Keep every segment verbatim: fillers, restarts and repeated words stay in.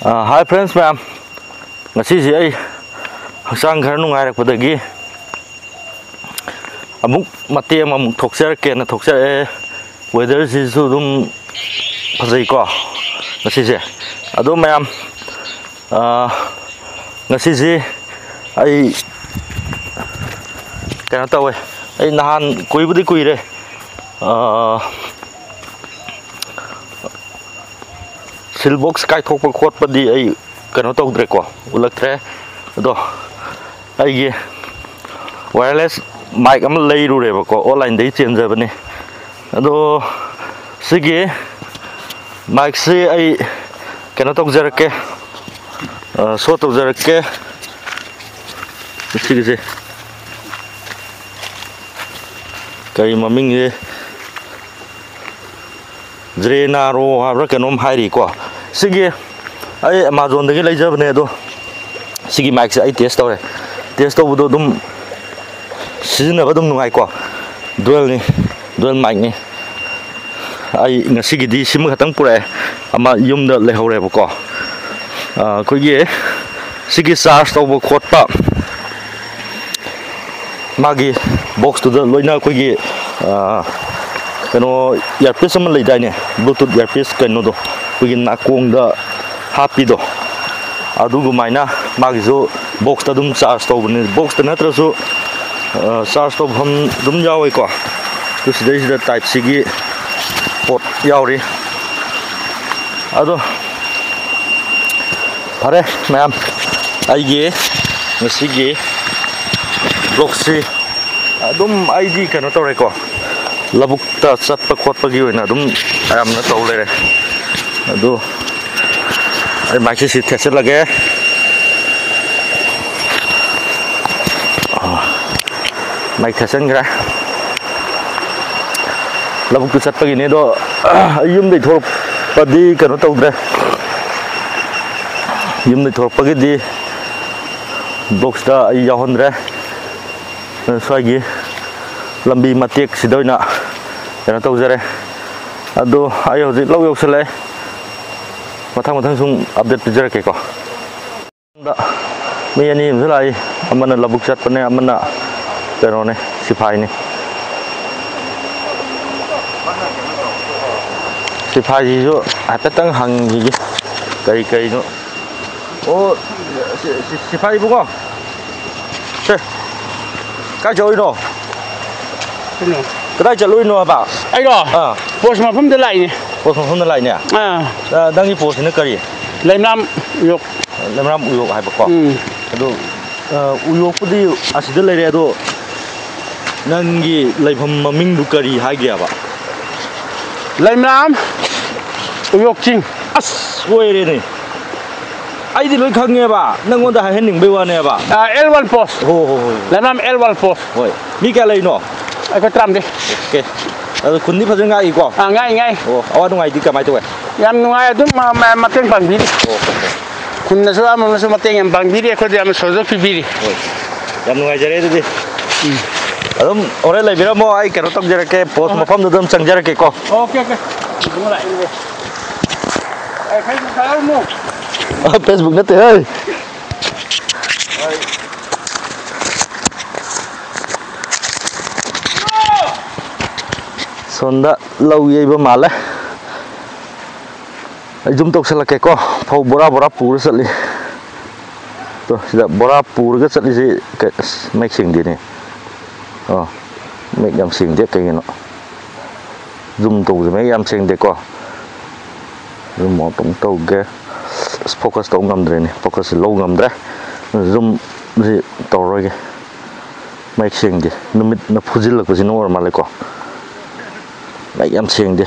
Hi friends ꯃꯌꯥꯝ, ꯉꯁꯤꯁꯦ ꯑꯩ ꯍꯛꯆꯥꯡ ꯈꯔ ꯅꯨꯡꯉꯥꯏꯔꯛꯄꯗꯒꯤ ꯑꯃꯨꯛ ꯃꯇꯦꯛ ꯑꯃꯃꯨꯛ ꯊꯣꯛꯆꯔꯛꯀꯦꯅ ꯊꯣꯛꯆꯔꯛꯑꯦ꯫ Weatherꯁꯤꯁꯨ ꯑꯗꯨꯝ ꯐꯖꯩꯀꯣ ꯉꯁꯤꯁꯦ꯫ ꯑꯗꯣ ꯃꯌꯥꯝ, ꯑꯥ, ꯉꯁꯤꯁꯦ ꯑꯩ ꯀꯩꯅꯣ ꯇꯧꯋꯦ, ꯑꯩ ꯅꯍꯥꯟ ꯀꯨꯏꯕꯨꯗꯤ ꯀꯨꯏꯔꯦ, ꯑꯥ, ꯁꯤꯜ ꯕꯣꯛꯁ ꯀꯥꯏꯊꯣꯛꯄ ꯈꯣꯠꯄꯗꯤ ꯑꯩ ꯀꯩꯅꯣ ꯇꯧꯗ꯭ꯔꯦꯀꯣ, ꯎꯠꯂꯛꯇ꯭ꯔꯦ꯫ ꯑꯗꯣ ꯑꯩꯒꯤ wireless mic ꯑꯃ ꯂꯩꯔꯨꯔꯦꯕꯀꯣ, online-ꯗꯒꯤ ꯆꯦꯟꯖꯕꯅꯤ꯫ ꯑꯗꯣ ꯁꯤꯒꯤ micꯁꯤ ꯑꯩ ꯀꯩꯅꯣ ꯇꯧꯖꯔꯛꯀꯦ, show ꯇꯧꯖꯔꯛꯀꯦ꯫ ꯁꯤꯒꯤꯁꯦ ꯀꯔꯤ ꯃꯃꯤꯡꯁꯦ, ꯖ꯭ꯔꯦꯅꯥꯔꯣ ꯍꯥꯏꯕ꯭ꯔꯥ ꯀꯩꯅꯣꯝ ꯍꯥꯏꯔꯤꯀꯣ꯫ ꯁꯤꯒꯤ ꯑꯩ Amazon-ꯗꯒꯤ ꯂꯩꯖꯕꯅꯦ꯫ ꯑꯗꯣ ꯁꯤꯒꯤ micꯁꯦ ꯑꯩ test ꯇꯧꯔꯦ꯫ Test ꯇꯧꯕꯗꯣ ꯑꯗꯨꯝ ꯁꯤꯖꯤꯟꯅꯕ ꯑꯗꯨꯝ ꯅꯨꯡꯉꯥꯏꯀꯣ꯫ Dualꯅꯤ, dual micꯅꯤ꯫ ꯑꯩ ꯉꯁꯤꯒꯤꯗꯤ ꯁꯤꯃ ꯈꯛꯇꯪ ꯄꯨꯔꯛꯑꯦ, ꯑꯃ ꯌꯨꯝꯗ ꯂꯩꯍꯧꯔꯦꯕꯀꯣ꯫ ꯑꯩꯈꯣꯏꯒꯤ ꯁꯤꯒꯤ charge ꯇꯧꯕ ꯈꯣꯠꯄ, ꯃꯥꯒꯤ boxꯇꯨꯗ ꯂꯣꯏꯅ ꯑꯩꯈꯣꯏꯒꯤ, ꯑꯥ, ꯀꯩꯅꯣ, earpiece ꯑꯃ ꯂꯩꯗꯥꯏꯅꯦ, Bluetooth earpiece ꯀꯩꯅꯣꯗꯣ, ꯑꯩꯈꯣꯏꯒꯤ ꯅꯥꯀꯣꯡꯗ ꯍꯥꯞꯄꯤꯗꯣ, ꯑꯗꯨꯒꯨꯃꯥꯏꯅ ꯃꯥꯒꯤꯁꯨ boxꯇ ꯑꯗꯨꯝ charge ꯇꯧꯕꯅꯤ꯫ Boxꯇ ꯅꯠꯇ꯭ꯔꯁꯨ, ꯑꯥ, charge ꯇꯧꯐꯝ ꯑꯗꯨꯝ ꯌꯥꯎꯋꯦꯀꯣ꯫ ꯑꯗꯨ ꯁꯤꯗꯩꯁꯤꯗ Type-Cꯒꯤ port ꯌꯥꯎꯔꯤ꯫ ꯑꯗꯣ ꯐꯔꯦ ꯃꯌꯥꯝ, ꯑꯩꯒꯤ ꯉꯁꯤꯒꯤ vlogꯁꯤ ꯑꯗꯨꯝ ꯑꯩꯗꯤ ꯀꯩꯅꯣ ꯇꯧꯔꯦꯀꯣ, ꯂꯧꯕꯨꯛꯇ ꯆꯠꯄ ꯈꯣꯠꯄꯒꯤ ꯑꯣꯏꯅ ꯑꯗꯨꯝ ꯑꯌꯥꯝꯕꯅ ꯇꯧ ꯂꯩꯔꯦ꯫ ꯑꯗꯨ ꯑꯩ micꯁꯤ ꯁꯤ ꯊꯦꯠꯆꯜꯂꯒꯦ꯫ Mic ꯊꯦꯠꯆꯟꯈ꯭ꯔꯦ꯫ ꯂꯧꯕꯨꯛꯇ ꯆꯠꯄꯒꯤꯅꯦ꯫ ꯑꯗꯣ ꯑꯩ ꯌꯨꯝꯗꯩ ꯊꯣꯛꯂꯛꯄꯗꯤ ꯀꯩꯅꯣ ꯇꯧꯗ꯭ꯔꯦ, ꯌꯨꯝꯗꯩ ꯊꯣꯛꯂꯛꯄꯒꯤꯗꯤ vlogꯁꯤꯗ ꯑꯩ ꯌꯥꯎꯍꯟꯗ꯭ꯔꯦ꯫ ꯁ꯭ꯋꯥꯏꯒꯤ ꯂꯝꯕꯤ ꯃꯇꯦꯛꯁꯤꯗ ꯑꯣꯏꯅ ꯀꯩꯅꯣ ꯇꯧꯖꯔꯦ꯫ ꯑꯗꯣ ꯑꯩ ꯍꯧꯖꯤꯛ ꯂꯧ ꯌꯧꯁꯜꯂꯛꯑꯦ꯫ ꯃꯊꯪ ꯃꯊꯪ ꯁꯨꯝ ꯑꯞꯗꯦꯠ ꯄꯤꯖꯔꯛꯀꯦꯀꯣ꯫ ꯃꯤ ꯑꯅꯤ ꯑꯃꯁꯨ ꯂꯥꯛꯏ, ꯑꯃꯅ ꯂꯧꯕꯨꯛ ꯆꯠꯄꯅꯦ, ꯑꯃꯅ ꯀꯩꯅꯣꯅꯦ, ꯁꯤꯐꯥꯏꯅꯤ꯫ ꯁꯤꯐꯥꯏꯁꯤꯁꯨ ꯍꯥꯏꯐꯦꯠꯇꯪ ꯍꯪꯈꯤꯒꯦ, ꯀꯔꯤ ꯀꯔꯤꯅꯣ꯫ ꯑꯣ, ꯁꯤ-, ꯁꯤ-, ꯁꯤꯐꯥꯏ ꯏꯕꯨꯡꯉꯣ, ꯁꯦ, ꯀꯥꯏ ꯆꯠꯂꯨꯏꯅꯣ? ꯀꯩꯅꯣ? ꯀꯗꯥꯏ ꯆꯠꯂꯨꯏꯅꯣ ꯍꯥꯏꯕ? ꯑꯩꯔꯣ? ꯑꯥ꯫ ꯄꯣꯁ ꯃꯐꯝꯗ ꯂꯥꯛꯏꯅꯦ꯫ ꯄꯣꯁ ꯃꯐꯝꯗ ꯂꯥꯛꯏꯅꯦ? ꯑꯥ꯫ ꯑ, ꯅꯪꯒꯤ ꯄꯣꯁꯁꯤꯅ ꯀꯔꯤ? ꯂꯩꯃꯔꯥꯝ ꯎꯌꯣꯛ꯫ ꯂꯩꯃꯔꯥꯝ ꯎꯌꯣꯛ ꯍꯥꯏꯕꯀꯣ? ꯎꯝ꯫ ꯑꯗꯨ, ꯑ, ꯎꯌꯣꯛꯄꯨꯗꯤ ꯑꯁꯤꯗ ꯂꯩꯔꯦ, ꯑꯗꯣ ꯅꯪꯒꯤ ꯂꯩꯐꯝ ꯃꯃꯤꯡꯗꯨ ꯀꯔꯤ ꯍꯥꯏꯒꯦꯕ? ꯂꯩꯃꯔꯥꯝ ꯎꯌꯣꯛ ꯆꯤꯡ꯫ ꯑꯁ, ꯁꯣꯏꯔꯦꯅꯦ꯫ ꯑꯩꯗꯤ ꯂꯣꯏ ꯈꯪꯉꯦꯕ, ꯅꯪꯉꯣꯟꯗ ꯍꯥꯏꯍꯟꯅꯤꯡꯕꯩ ꯋꯥꯅꯦꯕ꯫ ꯑꯥ, ꯑꯦꯜ ꯋꯥꯟ ꯄꯣꯁ꯫ ꯍꯣ, ꯍꯣ, ꯍꯣ꯫ ꯂꯩꯃꯔꯥꯝ ꯑꯦꯜ ꯋꯥꯟ ꯄꯣꯁ꯫ ꯍꯣꯏ꯫ ꯃꯤ ꯀꯌꯥ ꯂꯩꯔꯤꯅꯣ? ꯑꯩꯈꯣꯏ ꯇꯔꯥꯃꯔꯤ꯫ ꯑꯣꯀꯦ꯫ ꯑꯗꯣ ꯈꯨꯟꯗꯤ ꯐꯖꯅ ꯉꯥꯛꯏꯀꯣ? ꯑꯥ, ꯉꯥꯛꯏ, ꯉꯥꯛꯏ꯫ ꯑꯣ, ꯑꯋꯥ ꯅꯨꯡꯉꯥꯏꯗꯤ ꯀꯃꯥꯏ ꯇꯧꯋꯦ? ꯌꯥꯝ ꯅꯨꯡꯉꯥꯏ, ꯑꯗꯨꯝ ꯃ-, ꯃ-, ꯃꯇꯦꯡ ꯄꯥꯡꯕꯤꯔꯤ꯫ ꯑꯣ, ꯍꯣ, ꯍꯣ꯫ ꯈꯨꯟꯅꯁꯨ ꯑꯃꯅꯁꯨ ꯃꯇꯦꯡ ꯌꯥꯝ ꯄꯥꯡꯕꯤꯔꯤ, ꯑꯩꯈꯣꯏꯗ ꯌꯥꯝꯅ ꯁꯍꯖꯣꯛ ꯄꯤꯕꯤꯔꯤ꯫ ꯍꯣꯏ꯫ ꯌꯥꯝ ꯅꯨꯡꯉꯥꯏꯖꯔꯦ ꯑꯗꯨꯗꯤ꯫ ꯎꯝ꯫ ꯑꯗꯨꯝ ꯍꯣꯔꯦꯟ ꯂꯩꯕꯤꯔꯝꯃꯣ, ꯑꯩ ꯀꯩꯅꯣ ꯇꯧꯖꯔꯛꯀꯦ, ꯄꯣꯁ ꯍꯣꯏ꯫ ꯃꯐꯝꯗꯨꯗ ꯑꯗꯨꯝ ꯆꯪꯖꯔꯛꯀꯦꯀꯣ꯫ Okay, okay. ꯑꯩ Facebook ꯊꯥꯔꯛꯎꯅꯨ꯫ ꯑ, Facebook ꯅꯠꯇꯦ, ꯍꯩ꯫ ꯁꯣꯝꯗ ꯂꯧ ꯌꯩꯕ ꯃꯥꯜꯂꯦ꯫ ꯑꯩ ꯖꯨꯝ ꯇꯧꯁꯜꯂꯛꯀꯦꯀꯣ꯫ ꯐꯧ ꯕꯣꯔꯥ ꯕꯣꯔꯥ ꯄꯨꯔ ꯆꯠꯂꯤ꯫ ꯇꯣ, ꯁꯤꯗ ꯕꯣꯔꯥ ꯄꯨꯔꯒ ꯆꯠꯂꯤꯁꯤ ꯀ-, ꯑꯁ, ꯃꯌꯦꯛ ꯁꯦꯡꯗꯦꯅꯦ꯫ ꯑꯣ, ꯃꯌꯦꯛ ꯌꯥꯝ ꯁꯦꯡꯗꯦ ꯀꯩꯒꯤꯅꯣ? ꯖꯨꯝ ꯇꯧꯕꯁꯦ ꯃꯌꯦꯛ ꯌꯥꯝ ꯁꯦꯡꯗꯦꯀꯣ꯫ ꯖꯨꯝ ꯑꯃꯨꯛꯇꯪ ꯇꯧꯒꯦ꯫ ꯑꯁ, ꯐꯣꯀꯁ ꯇꯧ ꯉꯝꯗ꯭ꯔꯦꯅꯦ꯫ ꯐꯣꯀꯁꯁꯦ ꯂꯧ ꯉꯝꯗ꯭ꯔꯦ꯫ ꯖꯨꯝꯁꯤ ꯇꯧꯔꯔꯣꯏꯒꯦ꯫ ꯃꯌꯦꯛ ꯁꯦꯡꯗꯦ꯫ ꯅꯨꯃꯤꯠꯅ ꯐꯨꯖꯤꯜꯂꯛꯄꯁꯤꯅ ꯑꯣꯏꯔ ꯃꯥꯜꯂꯦꯀꯣ꯫ ꯃꯌꯦꯛ ꯌꯥꯝ ꯁꯦꯡꯗꯦ꯫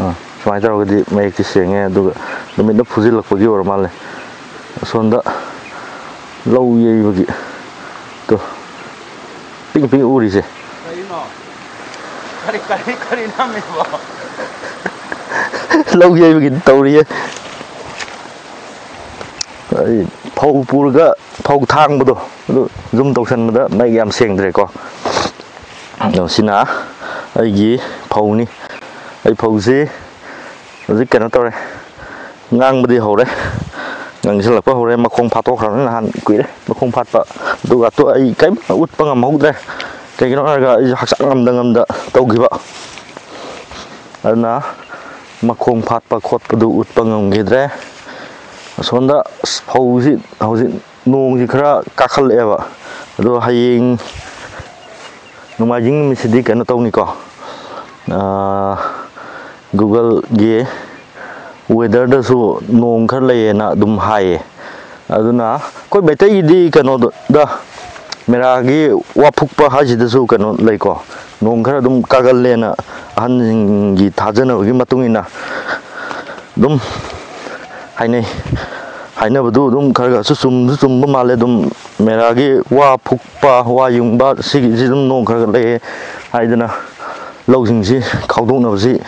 ꯑꯥ, ꯁꯨꯃꯥꯏꯅ ꯇꯧꯔꯒꯗꯤ ꯃꯌꯦꯛꯇꯤ ꯁꯦꯡꯉꯦ, ꯑꯗꯨꯒ ꯅꯨꯃꯤꯠꯅ ꯐꯨꯖꯤꯜꯂꯛꯄꯒꯤ ꯑꯣꯏꯔ ꯃꯥꯜꯂꯦ꯫ ꯑꯁꯣꯝꯗ ꯂꯧ ꯌꯩꯕꯒꯤ, ꯇꯣ, ꯄꯤꯛ ꯄꯤꯛ ꯎꯔꯤꯁꯦ꯫ ꯀꯔꯤꯅꯣ? ꯀꯔꯤ, ꯀꯔꯤ, ꯀꯔꯤ ꯅꯝꯃꯤꯕꯣ? ꯂꯧ ꯌꯩꯕꯒꯤ ꯇꯧꯔꯤꯌꯦ꯫ ꯑꯩ ꯐꯧ ꯄꯨꯔꯒ ꯐꯧ ꯊꯥꯡꯕꯗꯣ, ꯑꯗꯨ ꯖꯨꯝ ꯇꯧꯁꯟꯕꯗ ꯃꯌꯦꯛ ꯌꯥꯝ ꯁꯦꯡꯗ꯭ꯔꯦꯀꯣ꯫ ꯑꯗꯣ ꯁꯤꯅ ꯑꯩꯒꯤ ꯐꯧꯅꯤ꯫ ꯑꯩ ꯐꯧꯁꯤ ꯍꯧꯖꯤꯛ ꯀꯩꯅꯣ ꯇꯧꯔꯦ, ꯉꯥꯡꯕꯗꯤ ꯍꯧꯔꯦ, ꯉꯥꯡꯁꯤꯜꯂꯛꯄ ꯍꯧꯔꯦ꯫ ꯃꯈꯣꯡ ꯐꯥꯠꯇꯣꯛꯈ꯭ꯔꯕꯅꯤ, ꯅꯍꯥꯟ ꯀꯨꯏꯔꯦ ꯃꯈꯣꯡ ꯐꯥꯠꯄ꯫ ꯑꯗꯨꯒ ꯑꯇꯣ ꯑꯩ ꯀꯔꯤꯝ ꯎꯠꯄ ꯉꯝꯍꯧꯗ꯭ꯔꯦ꯫ ꯀꯩꯒꯤꯅꯣ ꯍꯥꯏꯔꯒ ꯑꯩꯁꯨ ꯍꯛꯆꯥꯡ ꯉꯝꯗ ꯉꯝꯗ ꯇꯧꯈꯤꯕ꯫ ꯑꯗꯨꯅ ꯃꯈꯣꯡ ꯐꯥꯠꯄ ꯈꯣꯠꯄꯗꯨ ꯎꯠꯄ ꯉꯝꯈꯤꯗ꯭ꯔꯦ꯫ ꯑꯁꯣꯝꯗ ꯑꯁ, ꯐꯧꯁꯤ ꯍꯧꯖꯤꯛ ꯅꯣꯡꯁꯤ ꯈꯔ ꯀꯥꯈꯠꯂꯛꯑꯦꯕ꯫ ꯑꯗꯣ ꯍꯌꯦꯡ ꯅꯣꯡꯃꯥꯏꯖꯤꯡ ꯅꯨꯃꯤꯠꯁꯤꯗꯤ ꯀꯩꯅꯣ ꯇꯧꯅꯤꯀꯣ, ꯒꯨꯒꯜꯒꯤ ꯋꯦꯗꯔꯗꯁꯨ ꯅꯣꯡ ꯈꯔ ꯂꯩꯌꯦꯅ ꯑꯗꯨꯝ ꯍꯥꯏꯌꯦ꯫ ꯑꯗꯨꯅ ꯑꯩꯈꯣꯏ ꯃꯩꯇꯩꯒꯤꯗꯤ ꯀꯩꯅꯣꯗ, ꯃꯦꯔꯥꯒꯤ ꯋꯥ ꯐꯨꯛꯄ ꯍꯥꯏꯁꯤꯗꯁꯨ ꯀꯩꯅꯣ ꯂꯩꯀꯣ, ꯅꯣꯡ ꯈꯔ ꯑꯗꯨꯝ ꯀꯥꯒꯜꯂꯦꯅ ꯑꯍꯟꯁꯤꯡꯒꯤ ꯊꯥꯖꯅꯕꯒꯤ ꯃꯇꯨꯡ ꯏꯟꯅ ꯑꯗꯨꯝ ꯍꯥꯏꯅꯩ꯫ ꯍꯥꯏꯅꯕꯗꯨ ꯑꯗꯨꯝ ꯈꯔ ꯈꯔꯁꯨ ꯆꯨꯝꯁꯨ ꯆꯨꯝꯕ ꯃꯥꯜꯂꯦ꯫ ꯑꯗꯨꯝ ꯃꯦꯔꯥꯒꯤ ꯋꯥ ꯐꯨꯛꯄ, ꯋꯥ ꯌꯨꯡꯕ, ꯁꯤꯒꯤꯁꯤ ꯑꯗꯨꯝ ꯅꯣꯡ ꯈꯔ ꯈꯔ ꯂꯩꯌꯦ ꯍꯥꯏꯗꯅ ꯂꯧꯁꯤꯡꯁꯤ ꯈꯥꯎꯗꯣꯛꯅꯕꯁꯤ,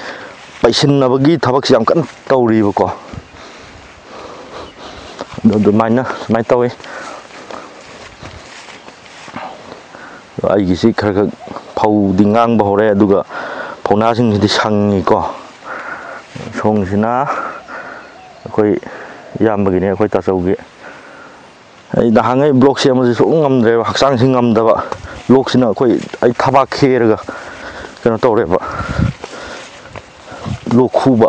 ꯄꯩꯁꯤꯟꯅꯕꯒꯤ ꯊꯕꯛꯁꯤ ꯌꯥꯝ ꯀꯟꯅ ꯇꯧꯔꯤꯕꯀꯣ꯫ ꯑꯗꯨ ꯑꯗꯨꯃꯥꯏꯅ ꯁꯨꯃꯥꯏꯅ ꯇꯧꯋꯤ꯫ ꯑꯗꯣ ꯑꯩꯒꯤꯁꯤ ꯈꯔ ꯈꯔ ꯐꯧꯗꯤ ꯉꯥꯡꯕ ꯍꯧꯔꯦ, ꯑꯗꯨꯒ ꯐꯧꯅꯥꯁꯤꯡꯁꯤꯗꯤ ꯁꯪꯉꯤꯀꯣ꯫ ꯁꯣꯝꯒꯤꯁꯤꯅ ꯑꯩꯈꯣꯏ ꯏꯌꯥꯝꯕꯒꯤꯅꯦ, ꯑꯩꯈꯣꯏ ꯇꯥꯆꯧꯒꯤ꯫ ꯑꯩ ꯅꯍꯥꯟꯉꯩ ꯕ꯭ꯂꯣꯛ ꯁꯦꯝꯕꯁꯦ ꯁꯨꯡ ꯉꯝꯗ꯭ꯔꯦꯕ, ꯍꯛꯆꯥꯡꯁꯤ ꯉꯝꯗꯕ꯫ ꯂꯣꯛꯁꯤꯅ ꯑꯩꯈꯣꯏ, ꯑꯩ ꯊꯕꯥꯛ ꯈꯦꯔꯒ ꯀꯩꯅꯣ ꯇꯧꯔꯦꯕ, ꯂꯣꯛ ꯈꯨꯕ꯫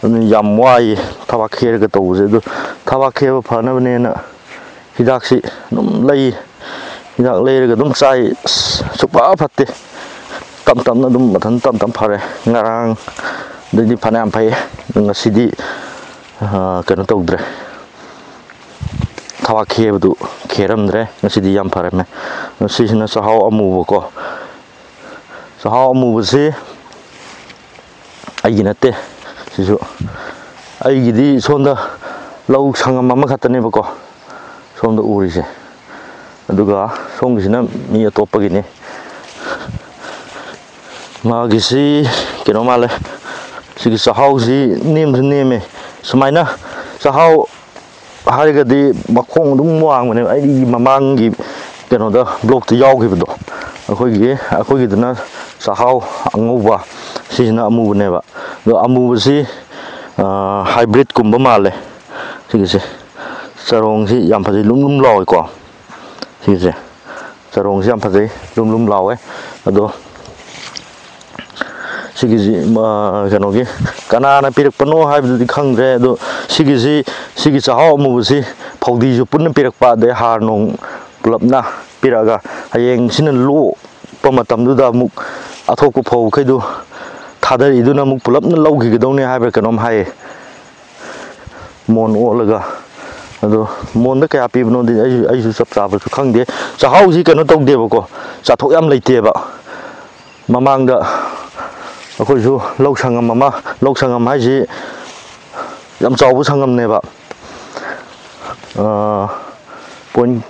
ꯑꯗꯨꯅ ꯌꯥꯝ ꯋꯥꯏꯌꯦ ꯊꯕꯥꯛ ꯈꯦꯔꯒ ꯇꯧꯕꯁꯦ꯫ ꯑꯗꯨ ꯊꯕꯥꯛ ꯈꯦꯕ ꯐꯅꯕꯅꯦꯅ ꯍꯤꯗꯥꯛꯁꯤ ꯑꯗꯨꯝ ꯂꯩ꯫ ꯍꯤꯗꯥꯛ ꯂꯩꯔꯒ ꯑꯗꯨꯝ ꯆꯥꯏ꯫ ꯑꯁ, ꯁꯨꯛꯐ ꯐꯠꯇꯦ꯫ ꯇꯞ ꯇꯞꯅ ꯑꯗꯨꯝ ꯃꯊꯟ ꯇꯞ ꯇꯞ ꯐꯔꯦ꯫ ꯉꯔꯥꯡꯗꯩꯗꯤ ꯐꯅꯌꯥꯝ ꯐꯩ꯫ ꯉꯁꯤꯗꯤ, ꯑ, ꯀꯩꯅꯣ ꯇꯧꯗ꯭ꯔꯦ꯫ ꯊꯕꯥꯛ ꯈꯦꯕꯗꯨ ꯈꯦꯔꯝꯗ꯭ꯔꯦ꯫ ꯉꯁꯤꯗꯤ ꯌꯥꯝ ꯐꯔꯝꯃꯦ꯫ ꯁꯤꯁꯤꯅ ꯆꯥꯛꯍꯥꯎ ꯑꯃꯨꯕꯀꯣ꯫ ꯆꯥꯛꯍꯥꯎ ꯑꯃꯨꯕꯁꯤ ꯑꯩꯒꯤ ꯅꯠꯇꯦ꯫ ꯁꯤꯁꯨ ꯑꯩꯒꯤꯗꯤ ꯁꯣꯝꯗ ꯂꯧ ꯁꯪꯉꯝ ꯑꯃꯈꯛꯇꯅꯦꯕꯀꯣ ꯁꯣꯝꯗ ꯎꯔꯤꯁꯦ꯫ ꯑꯗꯨꯒ ꯁꯣꯝꯒꯤꯁꯤꯅ ꯃꯤ ꯑꯇꯣꯞꯄꯒꯤꯅꯤ꯫ ꯃꯥꯒꯤꯁꯤ ꯀꯩꯅꯣ ꯃꯥꯜꯂꯦ꯫ ꯁꯤꯒꯤ ꯆꯥꯛꯍꯥꯎꯁꯤ ꯅꯦꯝꯁꯨ ꯅꯦꯝꯃꯦ꯫ ꯁꯨꯃꯥꯏꯅ ꯆꯥꯛꯍꯥꯎ ꯍꯥꯏꯔꯒꯗꯤ ꯃꯈꯣꯡ ꯑꯗꯨꯝ ꯋꯥꯡꯕꯅꯦꯕ꯫ ꯑꯩꯒꯤ ꯃꯃꯥꯡꯒꯤ ꯀꯩꯅꯣꯗ, ꯕ꯭ꯂꯣꯛꯇ ꯌꯥꯎꯈꯤꯕꯗꯣ, ꯑꯩꯈꯣꯏꯒꯤ, ꯑꯩꯈꯣꯏꯒꯤꯗꯨꯅ ꯆꯥꯛꯍꯥꯎ ꯑꯉꯧꯕ, ꯁꯤꯁꯤꯅ ꯑꯃꯨꯕꯅꯦꯕ꯫ ꯑꯗꯣ ꯑꯃꯨꯕꯁꯤ, ꯑ, hybridꯀꯨꯝꯕ ꯃꯥꯜꯂꯦ꯫ ꯁꯤꯒꯤꯁꯦ ꯆꯔꯣꯡꯁꯤ ꯌꯥꯝ ꯐꯖꯩ, ꯂꯨꯝ ꯂꯨꯝ ꯂꯥꯎꯋꯦꯀꯣ꯫ ꯁꯤꯒꯤꯁꯦ ꯆꯔꯣꯡꯁꯤ ꯌꯥꯝ ꯐꯖꯩ, ꯂꯨꯝ ꯂꯨꯝ ꯂꯥꯎꯋꯦ꯫ ꯑꯗꯣ ꯁꯤꯒꯤꯁꯤ, ꯑ, ꯀꯩꯅꯣꯒꯤ, ꯀꯅꯥꯅ ꯄꯤꯔꯛꯄꯅꯣ ꯍꯥꯏꯕꯗꯨꯗꯤ ꯈꯪꯗ꯭ꯔꯦ꯫ ꯑꯗꯣ ꯁꯤꯒꯤꯁꯤ, ꯁꯤꯒꯤ ꯆꯥꯛꯍꯥꯎ ꯑꯃꯨꯕꯁꯤ ꯐꯧꯗꯤꯁꯨ ꯄꯨꯟꯅ ꯄꯤꯔꯛꯄ, ꯑꯗꯩ ꯍꯥꯔ ꯅꯨꯡ ꯄꯨꯂꯞꯅ ꯄꯤꯔꯛꯑꯒ, ꯍꯌꯦꯡ ꯁꯤꯅ ꯂꯣꯛꯄ ꯃꯇꯝꯗꯨꯗ ꯑꯃꯨꯛ ꯑꯊꯣꯛꯄ ꯐꯧ ꯃꯈꯩꯗꯨ ꯊꯥꯗꯔꯛꯏꯗꯨꯅ ꯑꯃꯨꯛ ꯄꯨꯂꯞꯅ ꯂꯧꯈꯤꯒꯗꯧꯅꯦ ꯍꯥꯏꯕ꯭ꯔꯥ ꯀꯩꯅꯣꯝ ꯍꯥꯏꯌꯦ, ꯃꯣꯟ ꯑꯣꯜꯂꯒ꯫ ꯑꯗꯣ ꯃꯣꯟꯗ ꯀꯌꯥ ꯄꯤꯕꯅꯣꯗꯤ ꯑꯩꯁꯨ, ꯑꯩꯁꯨ ꯆꯞ ꯆꯥꯕꯁꯨ ꯈꯪꯗꯦ꯫ ꯆꯥꯛꯍꯥꯎꯁꯤ ꯀꯩꯅꯣ ꯇꯧꯗꯦꯕꯀꯣ, ꯆꯥꯊꯣꯛ ꯌꯥꯝ ꯂꯩꯇꯦꯕ꯫ ꯃꯃꯥꯡꯗ ꯑꯩꯈꯣꯏꯁꯨ ꯂꯧ ꯁꯪꯉꯝ ꯑꯃ, ꯂꯧ ꯁꯪꯉꯝ ꯍꯥꯏꯁꯤ ꯌꯥꯝ ꯆꯥꯎꯕ ꯁꯪꯉꯝꯅꯦꯕ꯫ ꯑꯥ, ꯄꯣꯏꯟ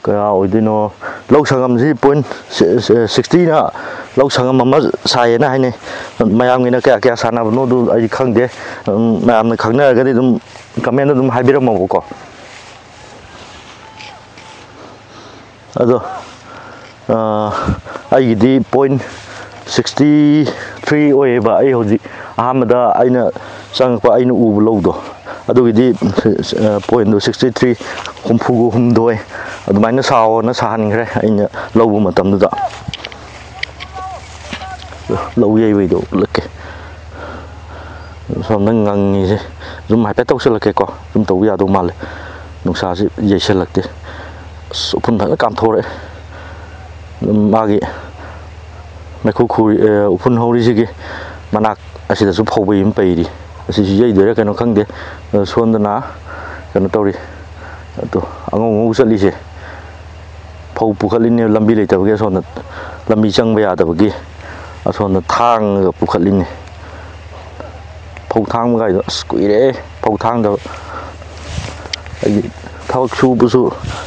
ꯀꯌꯥ ꯑꯣꯏꯗꯣꯏꯅꯣ? ꯂꯧ ꯁꯪꯉꯝꯁꯤ ꯄꯣꯏꯟ ꯁꯤꯛꯁꯇꯤꯅ ꯂꯧ ꯁꯪꯉꯝ ꯑꯃ ꯁꯥꯏꯌꯦꯅ ꯍꯥꯏꯅꯩ꯫ ꯃꯌꯥꯝꯒꯤꯅ ꯀꯌꯥ ꯀꯌꯥ ꯁꯥꯟꯅꯕꯅꯣꯗꯨ ꯑꯩ ꯈꯪꯗꯦ꯫ ꯎꯝ, ꯃꯌꯥꯝꯅ ꯈꯪꯅꯔꯒꯗꯤ ꯑꯗꯨꯝ comment ꯑꯗꯨꯝ ꯍꯥꯏꯕꯤꯔꯝꯃꯣꯕꯀꯣ꯫ ꯑꯗꯣ, ꯑ, ꯑꯩꯒꯤꯗꯤ ꯄꯣꯏꯟ ꯁꯤꯛꯁꯇꯤ ꯊ꯭ꯔꯤ ꯑꯣꯏꯌꯦꯕ꯫ ꯑꯩ ꯍꯧꯖꯤꯛ ꯑꯍꯥꯟꯕꯗ ꯑꯩꯅ ꯆꯪꯉꯛꯄ, ꯑꯩꯅ ꯎꯕ ꯂꯧꯗꯣ, ꯑꯗꯨꯒꯤꯗꯤ, ꯑ, ꯄꯣꯏꯟꯗꯣ ꯁꯤꯛꯁꯇꯤ ꯊ꯭ꯔꯤ, ꯍꯨꯝꯐꯨꯒ ꯍꯨꯝꯗꯣꯏ ꯑꯗꯨꯃꯥꯏꯅ ꯁꯥꯎꯑꯣꯅ ꯁꯥꯍꯟꯈ꯭ꯔꯦ ꯑꯩꯅ ꯂꯧꯕ ꯃꯇꯝꯗꯨꯗ꯫ ꯂꯧ ꯌꯩꯕꯩꯗꯣ ꯎꯠꯂꯛꯀꯦ꯫ ꯁꯣꯝꯗ ꯉꯪꯉꯤꯁꯦ zoom ꯍꯥꯏꯐꯦꯠ ꯇꯧꯁꯜꯂꯛꯀꯦꯀꯣ꯫ Zoom ꯇꯧꯕ ꯌꯥꯗꯧ ꯃꯥꯜꯂꯦ꯫ ꯅꯨꯡꯁꯥꯁꯤ ꯌꯩꯁꯜꯂꯛꯇꯦ꯫ ꯑꯁ, ꯎꯐꯨꯟ ꯐꯖꯅ ꯀꯥꯝꯊꯣꯔꯛꯑꯦ꯫ ꯑꯗꯨꯝ ꯃꯥꯒꯤ ꯃꯩꯈꯨ ꯈꯨꯔꯤ-, ꯑꯦ, ꯎꯐꯨꯟ ꯍꯧꯔꯤꯁꯤꯒꯤ ꯃꯅꯥꯛ ꯑꯁꯤꯗꯁꯨ ꯐꯧꯕꯩ ꯑꯃ ꯄꯩꯔꯤ꯫ ꯑꯁꯤꯁꯨ ꯌꯩꯗꯣꯏꯔꯥ ꯀꯩꯅꯣ ꯈꯪꯗꯦ꯫ ꯑꯗꯣ ꯁꯣꯝꯗꯅ ꯀꯩꯅꯣ ꯇꯧꯔꯤ꯫ ꯑꯗꯣ ꯑꯉꯧ ꯑꯉꯧ ꯆꯠꯂꯤꯁꯦ ꯐꯧ ꯄꯨꯈꯠꯂꯤꯅꯦ, ꯂꯝꯕꯤ ꯂꯩꯇꯕꯒꯤ, ꯑꯁꯣꯝꯗ ꯂꯝꯕꯤ ꯆꯪꯕ ꯌꯥꯗꯕꯒꯤ ꯑꯁꯣꯝꯗ ꯊꯥꯡꯉꯒ ꯄꯨꯈꯠꯂꯤꯅꯦ꯫ ꯐꯧ ꯊꯥꯡꯕ ꯀꯥꯏꯗꯣ ꯑꯁ ꯀꯨꯏꯔꯦ ꯐꯧ ꯊꯥꯡꯗꯕ꯫ ꯑꯩꯗꯤ ꯊꯕꯛ ꯁꯨꯕꯁꯨ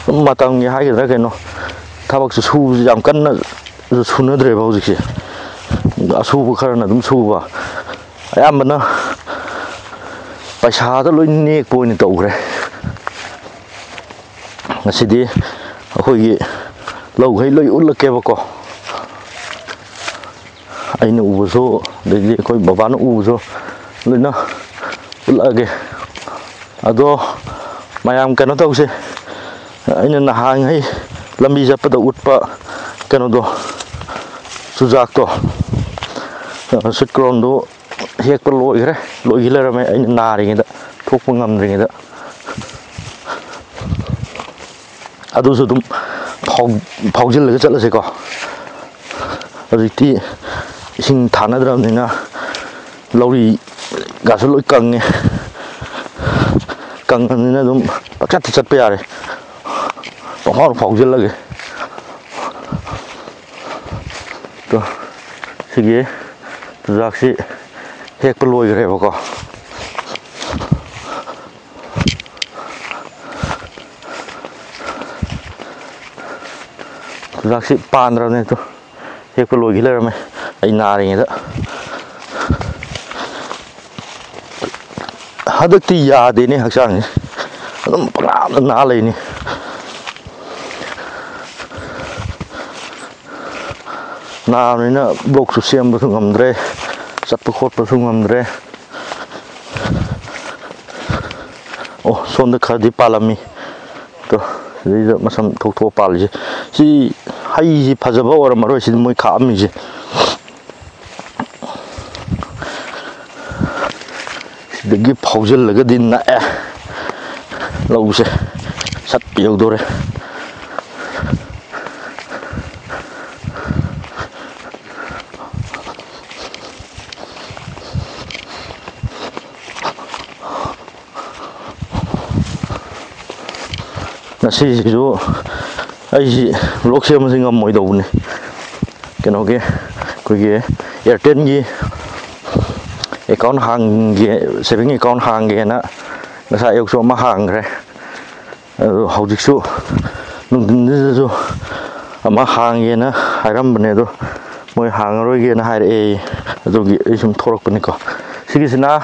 ꯑꯗꯨꯝ ꯃꯇꯝꯒꯤ ꯍꯥꯏꯒꯗ꯭ꯔꯥ ꯀꯩꯅꯣ, ꯊꯕꯛꯁꯨ ꯁꯨꯕꯁꯨ ꯌꯥꯝ ꯀꯟꯅꯁꯨ ꯁꯨꯅꯗ꯭ꯔꯦꯕ ꯍꯧꯖꯤꯛꯁꯦ꯫ ꯑꯁꯨꯕ ꯈꯔꯅ ꯑꯗꯨꯝ ꯁꯨꯕ, ꯑꯌꯥꯝꯕꯅ ꯄꯩꯁꯥꯗ ꯂꯣꯏ ꯅꯦꯛꯄ ꯑꯣꯏꯅ ꯇꯧꯈ꯭ꯔꯦ꯫ ꯉꯁꯤꯗꯤ ꯑꯩꯈꯣꯏꯒꯤ ꯂꯧꯈꯩ ꯂꯣꯏ ꯎꯠꯂꯛꯀꯦꯕꯀꯣ꯫ ꯑꯩꯅ ꯎꯕꯁꯨ, ꯑꯗꯩꯗꯤ ꯑꯩꯈꯣꯏ ꯕꯕꯥꯅ ꯎꯕꯁꯨ ꯂꯣꯏꯅ ꯎꯠꯂꯛꯑꯒꯦ꯫ ꯑꯗꯣ ꯃꯌꯥꯝ ꯀꯩꯅꯣ ꯇꯧꯁꯦ, ꯑꯩꯅ ꯅꯍꯥꯟꯉꯩ ꯂꯝꯕꯤ ꯆꯠꯄꯗ ꯎꯠꯄ ꯀꯩꯅꯣꯗꯣ, ꯆꯨꯖꯥꯛꯇꯣ, ꯁ꯭ꯋꯤꯠ ꯀꯣꯔꯟꯗꯣ ꯍꯦꯛꯄ ꯂꯣꯏꯈ꯭ꯔꯦ, ꯂꯣꯏꯈꯤ ꯂꯩꯔꯝꯃꯦ ꯑꯩꯅ ꯅꯥꯔꯤꯉꯩꯗ, ꯊꯣꯛꯄ ꯉꯝꯗ꯭ꯔꯤꯉꯩꯗ꯫ ꯑꯗꯨꯁꯨ ꯑꯗꯨꯝ ꯐꯥꯎ-, ꯐꯥꯎꯖꯤꯜꯂꯒ ꯆꯠꯂꯁꯤꯀꯣ꯫ ꯍꯧꯖꯤꯛꯇꯤ ꯏꯁꯤꯡ ꯊꯥꯅꯗ꯭ꯔꯕꯅꯤꯅ ꯂꯧꯔꯤꯒꯁꯨ ꯂꯣꯏ ꯀꯪꯉꯦ꯫ ꯀꯪꯉꯕꯅꯤꯅ ꯑꯗꯨꯝ ꯄꯪꯆꯠꯇ ꯆꯠꯄ ꯌꯥꯔꯦ, ꯄꯪꯐꯥꯎꯗ ꯐꯥꯎꯖꯤꯜꯂꯒꯦ꯫ ꯇꯣ, ꯁꯤꯒꯤ ꯆꯨꯖꯥꯛꯁꯤ ꯍꯦꯛꯄ ꯂꯣꯏꯈ꯭ꯔꯦꯕꯀꯣ꯫ ꯆꯨꯖꯥꯛꯁꯤ ꯄꯥꯟꯗ꯭ꯔꯕꯅꯦ꯫ ꯇꯣ, ꯍꯦꯛꯄ ꯂꯣꯏꯈꯤ ꯂꯩꯔꯝꯃꯦ ꯑꯩ ꯅꯥꯔꯤꯉꯩꯗ꯫ ꯍꯟꯗꯛꯇꯤ ꯌꯥꯗꯦꯅꯦ ꯍꯛꯆꯥꯡꯁꯦ, ꯑꯗꯨꯝ ꯄꯪꯅꯥꯗ ꯅꯥ ꯂꯩꯅꯤ꯫ ꯅꯥꯕꯅꯤꯅ ꯕ꯭ꯂꯣꯛꯁꯨ ꯁꯦꯝꯕꯁꯨ ꯉꯝꯗ꯭ꯔꯦ, ꯆꯠꯄ ꯈꯣꯠꯄꯁꯨ ꯉꯝꯗ꯭ꯔꯦ꯫ ꯑꯣ, ꯁꯣꯝꯗ ꯈꯔꯗꯤ ꯄꯥꯜꯂꯝꯃꯤ꯫ ꯇꯣ, ꯁꯤꯗꯩꯗ ꯃꯁꯝ ꯊꯣꯛ ꯊꯣꯛꯑ ꯄꯥꯜꯂꯤꯁꯦ꯫ ꯁꯤ ꯍꯩꯁꯤ ꯐꯖꯕ ꯑꯣꯏꯔꯝꯃꯔꯣꯏ, ꯁꯤꯗꯤ ꯃꯣꯏ ꯈꯥꯛꯑꯝꯃꯤꯁꯦ꯫ ꯁꯤꯗꯒꯤ ꯐꯥꯎꯖꯤꯜꯂꯒꯗꯤ ꯅꯛꯑꯦ ꯂꯧꯁꯦ, ꯁꯠ ꯌꯧꯗꯣꯔꯦ꯫ ꯉꯁꯤꯁꯤꯁꯨ ꯑꯩꯁꯤ ꯕ꯭ꯂꯣꯛ ꯁꯦꯝꯕꯁꯤ ꯉꯝꯃꯣꯏꯗꯧꯕꯅꯤ꯫ ꯀꯩꯅꯣꯒꯤ, ꯑꯩꯈꯣꯏꯒꯤ ꯑꯦꯌꯥꯔꯇꯦꯜꯒꯤ ꯑꯦꯀꯥꯎꯟ ꯍꯥꯡꯒꯦ, ꯁꯦꯚꯤꯡ ꯑꯦꯀꯥꯎꯟ ꯍꯥꯡꯒꯦꯅ ꯉꯁꯥꯏ ꯑꯌꯨꯛꯁꯨ ꯑꯃ ꯍꯥꯡꯈ꯭ꯔꯦ꯫ ꯑꯗꯨ ꯍꯧꯖꯤꯛꯁꯨ ꯅꯨꯡꯊꯤꯟꯁꯤꯗꯁꯨ ꯑꯃ ꯍꯥꯡꯒꯦꯅ ꯍꯥꯏꯔꯝꯕꯅꯦ, ꯑꯗꯣ ꯃꯣꯏ ꯍꯥꯡꯉꯔꯣꯏꯒꯦꯅ ꯍꯥꯏꯔꯛꯑꯦ꯫ ꯑꯗꯨꯒꯤ ꯑꯩ ꯁꯨꯝ ꯊꯣꯛꯂꯛꯄꯅꯤꯀꯣ꯫ ꯁꯤꯒꯤꯁꯤꯅ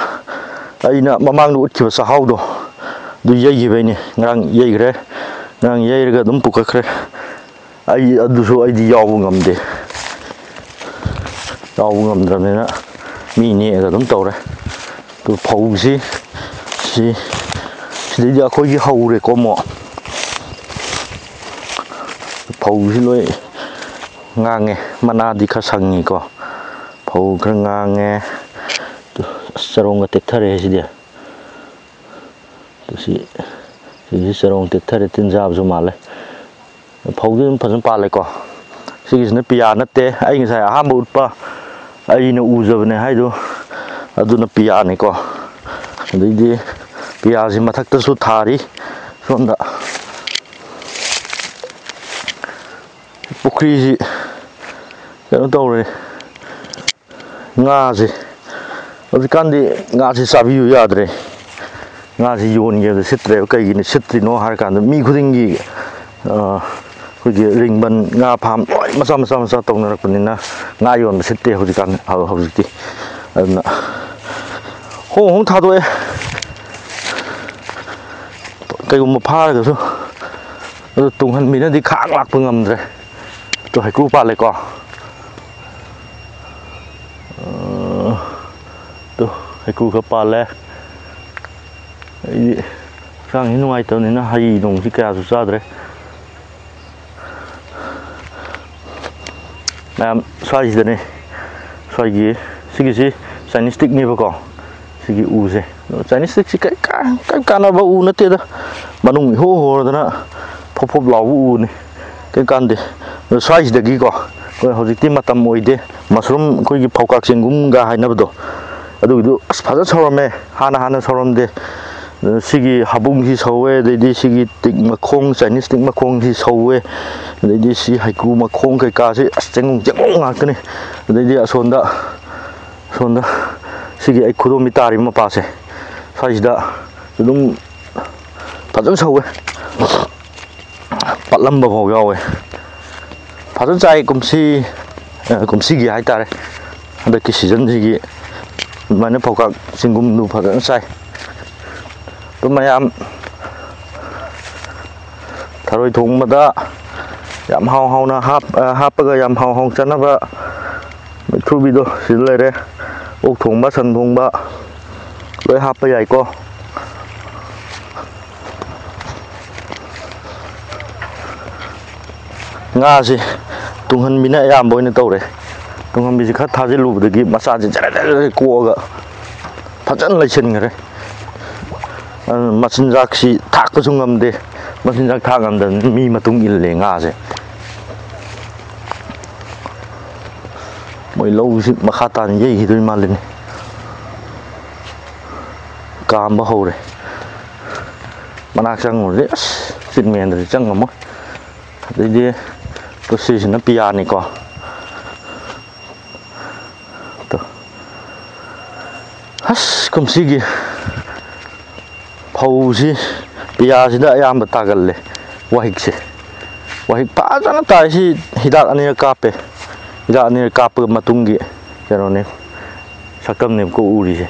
ꯑꯩꯅ ꯃꯃꯥꯡꯗ ꯎꯠꯈꯤꯕ ꯆꯥꯛꯍꯥꯎꯗꯣ, ꯑꯗꯨ ꯌꯩꯈꯤꯕꯩꯅꯦ꯫ ꯉꯔꯥꯡ ꯌꯩꯈ꯭ꯔꯦ, ꯉꯔꯥꯡ ꯌꯩꯔꯒ ꯑꯗꯨꯝ ꯄꯨꯈꯠꯈ꯭ꯔꯦ꯫ ꯑꯩ ꯑꯗꯨꯁꯨ ꯑꯩꯗꯤ ꯌꯥꯎꯕ ꯉꯝꯗꯦ꯫ ꯌꯥꯎꯕ ꯉꯝꯗ꯭ꯔꯕꯅꯤꯅ ꯃꯤ ꯅꯦꯛꯑꯒ ꯑꯗꯨꯝ ꯇꯧꯔꯦ꯫ ꯑꯗꯨ ꯐꯧꯁꯤ ꯁꯤ ꯁꯤꯗꯩꯗꯤ ꯑꯩꯈꯣꯏꯒꯤ ꯍꯧꯔꯦꯀꯣ ꯑꯃꯨꯛ꯫ ꯐꯧꯁꯤ ꯂꯣꯏ ꯉꯥꯡꯉꯦ, ꯃꯅꯥꯗꯤ ꯈꯔ ꯁꯪꯉꯤꯀꯣ꯫ ꯐꯧ ꯈꯔ ꯉꯥꯡꯉꯦ꯫ ꯑꯗꯨ ꯑꯁ, ꯆꯔꯣꯡꯒ ꯇꯦꯛꯊꯔꯦ ꯁꯤꯗꯤ꯫ ꯑꯗꯨ ꯁꯤ, ꯁꯤꯁꯤ ꯆꯔꯣꯡ ꯇꯦꯛꯊꯔꯦ, ꯇꯤꯟ ꯆꯥꯕꯁꯨ ꯃꯥꯜꯂꯦ꯫ ꯐꯧꯗꯤ ꯑꯗꯨꯝ ꯐꯖꯅ ꯄꯥꯜꯂꯦꯀꯣ꯫ ꯁꯤꯒꯤꯁꯤꯅ ꯄꯤꯌꯥ ꯅꯠꯇꯦ, ꯑꯩ ꯉꯁꯥꯏ ꯑꯍꯥꯟꯕ ꯎꯠꯄ ꯑꯩꯅ ꯎꯖꯕꯅꯦ ꯍꯥꯏꯗꯣ, ꯑꯗꯨꯅ ꯄꯤꯌꯥꯅꯤꯀꯣ꯫ ꯑꯗꯩꯗꯤ ꯄꯤꯌꯥꯁꯤ ꯃꯊꯛꯇꯁꯨ ꯊꯥꯔꯤ꯫ ꯁꯣꯝꯗ ꯄꯨꯈ꯭ꯔꯤꯁꯤ ꯀꯩꯅꯣ ꯇꯧꯔꯦ꯫ ꯉꯥꯁꯦ ꯍꯧꯖꯤꯛꯀꯥꯟꯗꯤ ꯉꯥꯁꯦ ꯆꯥꯕꯤꯌꯨ ꯌꯥꯗ꯭ꯔꯦ꯫ ꯉꯥꯁꯦ ꯌꯣꯟꯒꯦꯗ ꯁꯤꯠꯇ꯭ꯔꯦꯕ꯫ ꯀꯩꯒꯤꯅꯣ ꯁꯤꯠꯇ꯭ꯔꯤꯅꯣ ꯍꯥꯏꯔꯀꯥꯟꯗ ꯃꯤ ꯈꯨꯗꯤꯡꯒꯤ, ꯑ, ꯑꯩꯈꯣꯏꯒꯤ ꯔꯤꯡꯕꯟ ꯉꯥ ꯐꯥꯝ ꯂꯣꯏ ꯃꯆꯥ ꯃꯆꯥ ꯃꯆꯥ ꯇꯧꯅꯔꯛꯄꯅꯤꯅ ꯉꯥ ꯌꯣꯟꯕ ꯁꯤꯠꯇꯦ ꯍꯧꯖꯤꯛꯀꯥꯟ, ꯍꯧ-, ꯍꯧꯖꯤꯛꯇꯤ꯫ ꯑꯗꯨꯅ ꯍꯣꯡ ꯍꯣꯡ ꯊꯥꯗꯣꯛꯑꯦ꯫ ꯀꯩꯒꯨꯝꯕ ꯐꯥꯔꯒꯁꯨ ꯑꯗꯨ ꯇꯨꯡꯍꯟꯕꯤꯅꯗꯤ ꯈꯥꯡ ꯂꯥꯛꯄ ꯉꯝꯗ꯭ꯔꯦ꯫ ꯑꯗꯨ ꯍꯩꯀ꯭ꯔꯨ ꯄꯥꯜꯂꯦꯀꯣ꯫ ꯑ, ꯇꯨ, ꯍꯩꯀ꯭ꯔꯨ ꯈꯔ ꯄꯥꯜꯂꯦ꯫ ꯑꯩꯗꯤ ꯍꯛꯆꯥꯡꯁꯤ ꯅꯨꯡꯉꯥꯏꯇꯕꯅꯤꯅ ꯍꯩ ꯅꯣꯡꯁꯤ ꯀꯌꯥꯁꯨ ꯆꯥꯗ꯭ꯔꯦ꯫ ꯃꯌꯥꯝ ꯁ꯭ꯋꯥꯏꯁꯤꯗꯅꯦ, ꯁ꯭ꯋꯥꯏꯒꯤ, ꯁꯤꯒꯤꯁꯤ Chinese stickꯅꯦꯕꯀꯣ꯫ ꯁꯤꯒꯤ ꯎꯁꯦ꯫ ꯑꯗꯣ Chinese stickꯁꯤ ꯀꯔꯤ ꯀꯥ-, ꯀꯔꯤ ꯀꯥꯟꯅꯕ ꯎ ꯅꯠꯇꯦꯗ꯫ ꯃꯅꯨꯡ ꯏꯍꯣ ꯍꯣꯔꯗꯅ ꯐꯣꯞ ꯐꯣꯞ ꯂꯥꯎꯕ ꯎꯅꯤ꯫ ꯀꯔꯤ ꯀꯥꯟꯗꯦ꯫ ꯑꯗꯣ ꯁ꯭ꯋꯥꯏꯁꯤꯗꯒꯤꯀꯣ, ꯑꯩꯈꯣꯏ ꯍꯧꯖꯤꯛꯇꯤ ꯃꯇꯝ ꯑꯣꯏꯗꯦ꯫ ꯃꯁꯔꯨꯝ ꯑꯩꯈꯣꯏꯒꯤ ꯐꯧꯀꯥꯛ ꯆꯦꯡꯒꯨꯝꯒ ꯍꯥꯏꯅꯕꯗꯣ, ꯑꯗꯨꯒꯤꯗꯨ ꯑꯁ ꯐꯖꯅ ꯁꯧꯔꯝꯃꯦ꯫ ꯍꯥꯟꯅ ꯍꯥꯟꯅ ꯁꯧꯔꯝꯗꯦ꯫ ꯑꯗꯣ ꯁꯤꯒꯤ ꯍꯥꯕꯨꯡꯁꯤ ꯁꯧꯋꯦ, ꯑꯗꯩꯗꯤ ꯁꯤꯒꯤ ꯇꯤꯛ ꯃꯈꯣꯡ, Chinese stick ꯃꯈꯣꯡꯁꯤ ꯁꯧꯋꯦ, ꯑꯗꯩꯗꯤ ꯁꯤ ꯍꯩꯀ꯭ꯔꯨ ꯃꯈꯣꯡ ꯀꯩꯀꯥꯁꯤ ꯑꯁ ꯆꯦꯡꯒꯨꯝ ꯆꯦꯡꯒꯨꯝ ꯉꯥꯛꯇꯅꯤ꯫ ꯑꯗꯩꯗꯤ ꯑꯁꯣꯝꯗ, ꯑꯁꯣꯝꯗ ꯁꯤꯒꯤ ꯑꯩ ꯈꯨꯗꯣꯝꯕꯤ ꯇꯥꯔꯤꯕ ꯃꯄꯥꯁꯦ, ꯁ꯭ꯋꯥꯏꯁꯤꯗ ꯑꯗꯨꯝ ꯐꯖꯅ ꯁꯧꯋꯦ꯫ ꯄꯠꯂꯝꯕ ꯐꯥꯎ ꯌꯥꯎꯋꯦ꯫ ꯐꯖꯅ ꯆꯥꯏ ꯀꯨꯝꯁꯤ, ꯑ, ꯀꯨꯝꯁꯤꯒꯤ ꯍꯥꯏꯇꯥꯔꯦ, ꯍꯟꯗꯛꯀꯤ ꯁꯤꯖꯟꯁꯤꯒꯤ ꯑꯗꯨꯃꯥꯏꯅ ꯐꯧꯀꯥꯛ ꯆꯤꯡꯒꯨꯝꯗꯨ ꯐꯖꯅ ꯆꯥꯏ꯫ ꯑꯗꯨ ꯃꯌꯥꯝ ꯊꯔꯣꯏ ꯊꯣꯡꯕꯗ ꯌꯥꯝ ꯍꯥꯎ ꯍꯥꯎꯅ ꯍꯥꯞ-, ꯑ, ꯍꯥꯞꯄꯒ ꯌꯥꯝ ꯍꯥꯎ ꯍꯥꯎ ꯆꯥꯅꯕ ꯃꯩꯊ꯭ꯔꯨꯕꯤꯗꯣ ꯁꯤꯗ ꯂꯩꯔꯦ꯫ ꯑꯣꯛ ꯊꯣꯡꯕ, ꯁꯟ ꯊꯣꯡꯕ ꯂꯣꯏ ꯍꯥꯞꯄ ꯌꯥꯏꯀꯣ꯫ ꯉꯥꯁꯦ ꯇꯨꯡꯍꯟꯕꯤꯅ ꯑꯌꯥꯝꯕ ꯑꯣꯏꯅ ꯇꯧꯔꯦ꯫ ꯇꯨꯡꯍꯟꯕꯤꯁꯦ ꯈꯔ ꯊꯥꯖꯤꯜꯂꯨꯕꯗꯒꯤ ꯃꯆꯥꯁꯦ ꯖꯔ ꯖꯔ ꯖꯔ ꯀꯣꯛꯑꯒ ꯐꯖꯅ ꯂꯩꯁꯤꯟꯈ꯭ꯔꯦ꯫ ꯑꯗꯨꯅ ꯃꯆꯤꯟꯖꯥꯛꯁꯤ ꯊꯥꯛꯄꯁꯨ ꯉꯝꯗꯦ꯫ ꯃꯆꯤꯟꯖꯥꯛ ꯊꯥꯛ ꯉꯝꯗꯕꯅꯤꯅ ꯃꯤ ꯃꯇꯨꯡ ꯏꯜꯂꯦ ꯉꯥꯁꯦ꯫ ꯃꯣꯏ ꯂꯧꯁꯤ ꯃꯈꯥ ꯇꯥꯅ ꯌꯩꯈꯤꯗꯣꯏ ꯃꯥꯜꯂꯤꯅꯦ꯫ ꯀꯥꯝꯕ ꯍꯧꯔꯦ꯫ ꯃꯅꯥꯛ ꯆꯪꯉꯨꯔꯗꯤ ꯑꯁ ꯆꯤꯟ ꯃꯦꯟꯗꯗꯤ ꯆꯪꯉꯝꯃꯣꯏ꯫ ꯑꯗꯩꯗꯤ ꯇꯣ ꯁꯤꯁꯤꯅ ꯄꯤꯌꯥꯅꯤꯀꯣ꯫ ꯇꯣ꯫ ꯑꯁ ꯀꯨꯝꯁꯤꯒꯤ ꯐꯧꯁꯤ ꯄꯤꯌꯥꯁꯤꯗ ꯑꯌꯥꯝꯕ ꯇꯥꯒꯜꯂꯦ ꯋꯥꯍꯤꯛꯁꯦ꯫ ꯋꯥꯍꯤꯛ ꯐꯖꯅ ꯇꯥꯏ꯫ ꯁꯤ ꯍꯤꯗꯥꯛ ꯑꯅꯤꯔꯛ ꯀꯥꯞꯄꯦ꯫ ꯍꯤꯗꯥꯛ ꯑꯅꯤꯔꯛ ꯀꯥꯞꯄꯒ ꯃꯇꯨꯡꯒꯤ ꯀꯩꯅꯣꯅꯦ, ꯁꯛꯇꯝꯅꯦꯕꯀꯣ ꯎꯔꯤꯁꯦ꯫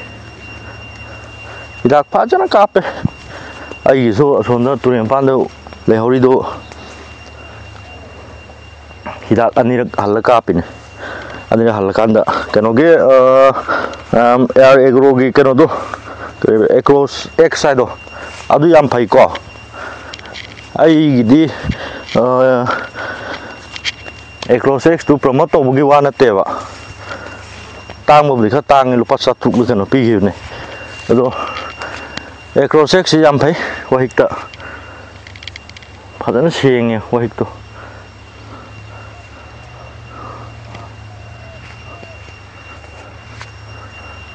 ꯍꯤꯗꯥꯛ ꯐꯖꯅ ꯀꯥꯞꯄꯦ꯫ ꯑꯩꯒꯤꯁꯨ ꯑꯁꯣꯝꯗ ꯇꯨꯔꯦꯟ ꯃꯄꯥꯟꯗ ꯂꯩꯍꯧꯔꯤꯗꯣ ꯍꯤꯗꯥꯛ ꯑꯅꯤꯔꯛ ꯍꯜꯂ ꯀꯥꯞꯄꯤꯅꯦ꯫ ꯑꯅꯤꯔꯛ ꯍꯜꯂꯀꯥꯟꯗ ꯀꯩꯅꯣꯒꯤ, ꯑ, ꯑꯝ, ꯑꯦꯌꯥꯔ ꯑꯦꯒ꯭ꯔꯣꯒꯤ ꯀꯩꯅꯣꯗꯣ, ꯀꯔꯤꯕ, ꯑꯦꯀ꯭ꯔꯣꯁ ꯑꯦꯛꯁ ꯍꯥꯏꯗꯣ, ꯑꯗꯨ ꯌꯥꯝ ꯐꯩꯀꯣ꯫ ꯑꯩꯒꯤꯗꯤ, ꯑ, ꯑꯦꯀ꯭ꯔꯣꯁ ꯑꯦꯛꯁꯇꯨ ꯄ꯭ꯔꯃꯣꯠ ꯇꯧꯕꯒꯤ ꯋꯥ ꯅꯠꯇꯦꯕ, ꯇꯥꯡꯕꯕꯨꯗꯤ ꯈꯔ ꯇꯥꯡꯉꯦ, ꯂꯨꯄꯥ ꯆꯥꯇ꯭ꯔꯨꯛꯂ ꯀꯩꯅꯣ ꯄꯤꯈꯤꯕꯅꯦ꯫ ꯑꯗꯣ ꯑꯦꯀ꯭ꯔꯣꯁ ꯑꯦꯛꯁꯁꯤ ꯌꯥꯝ ꯐꯩ, ꯋꯥꯍꯤꯛꯇ ꯐꯖꯅ ꯁꯦꯡꯉꯦ ꯋꯥꯍꯤꯛꯇꯣ꯫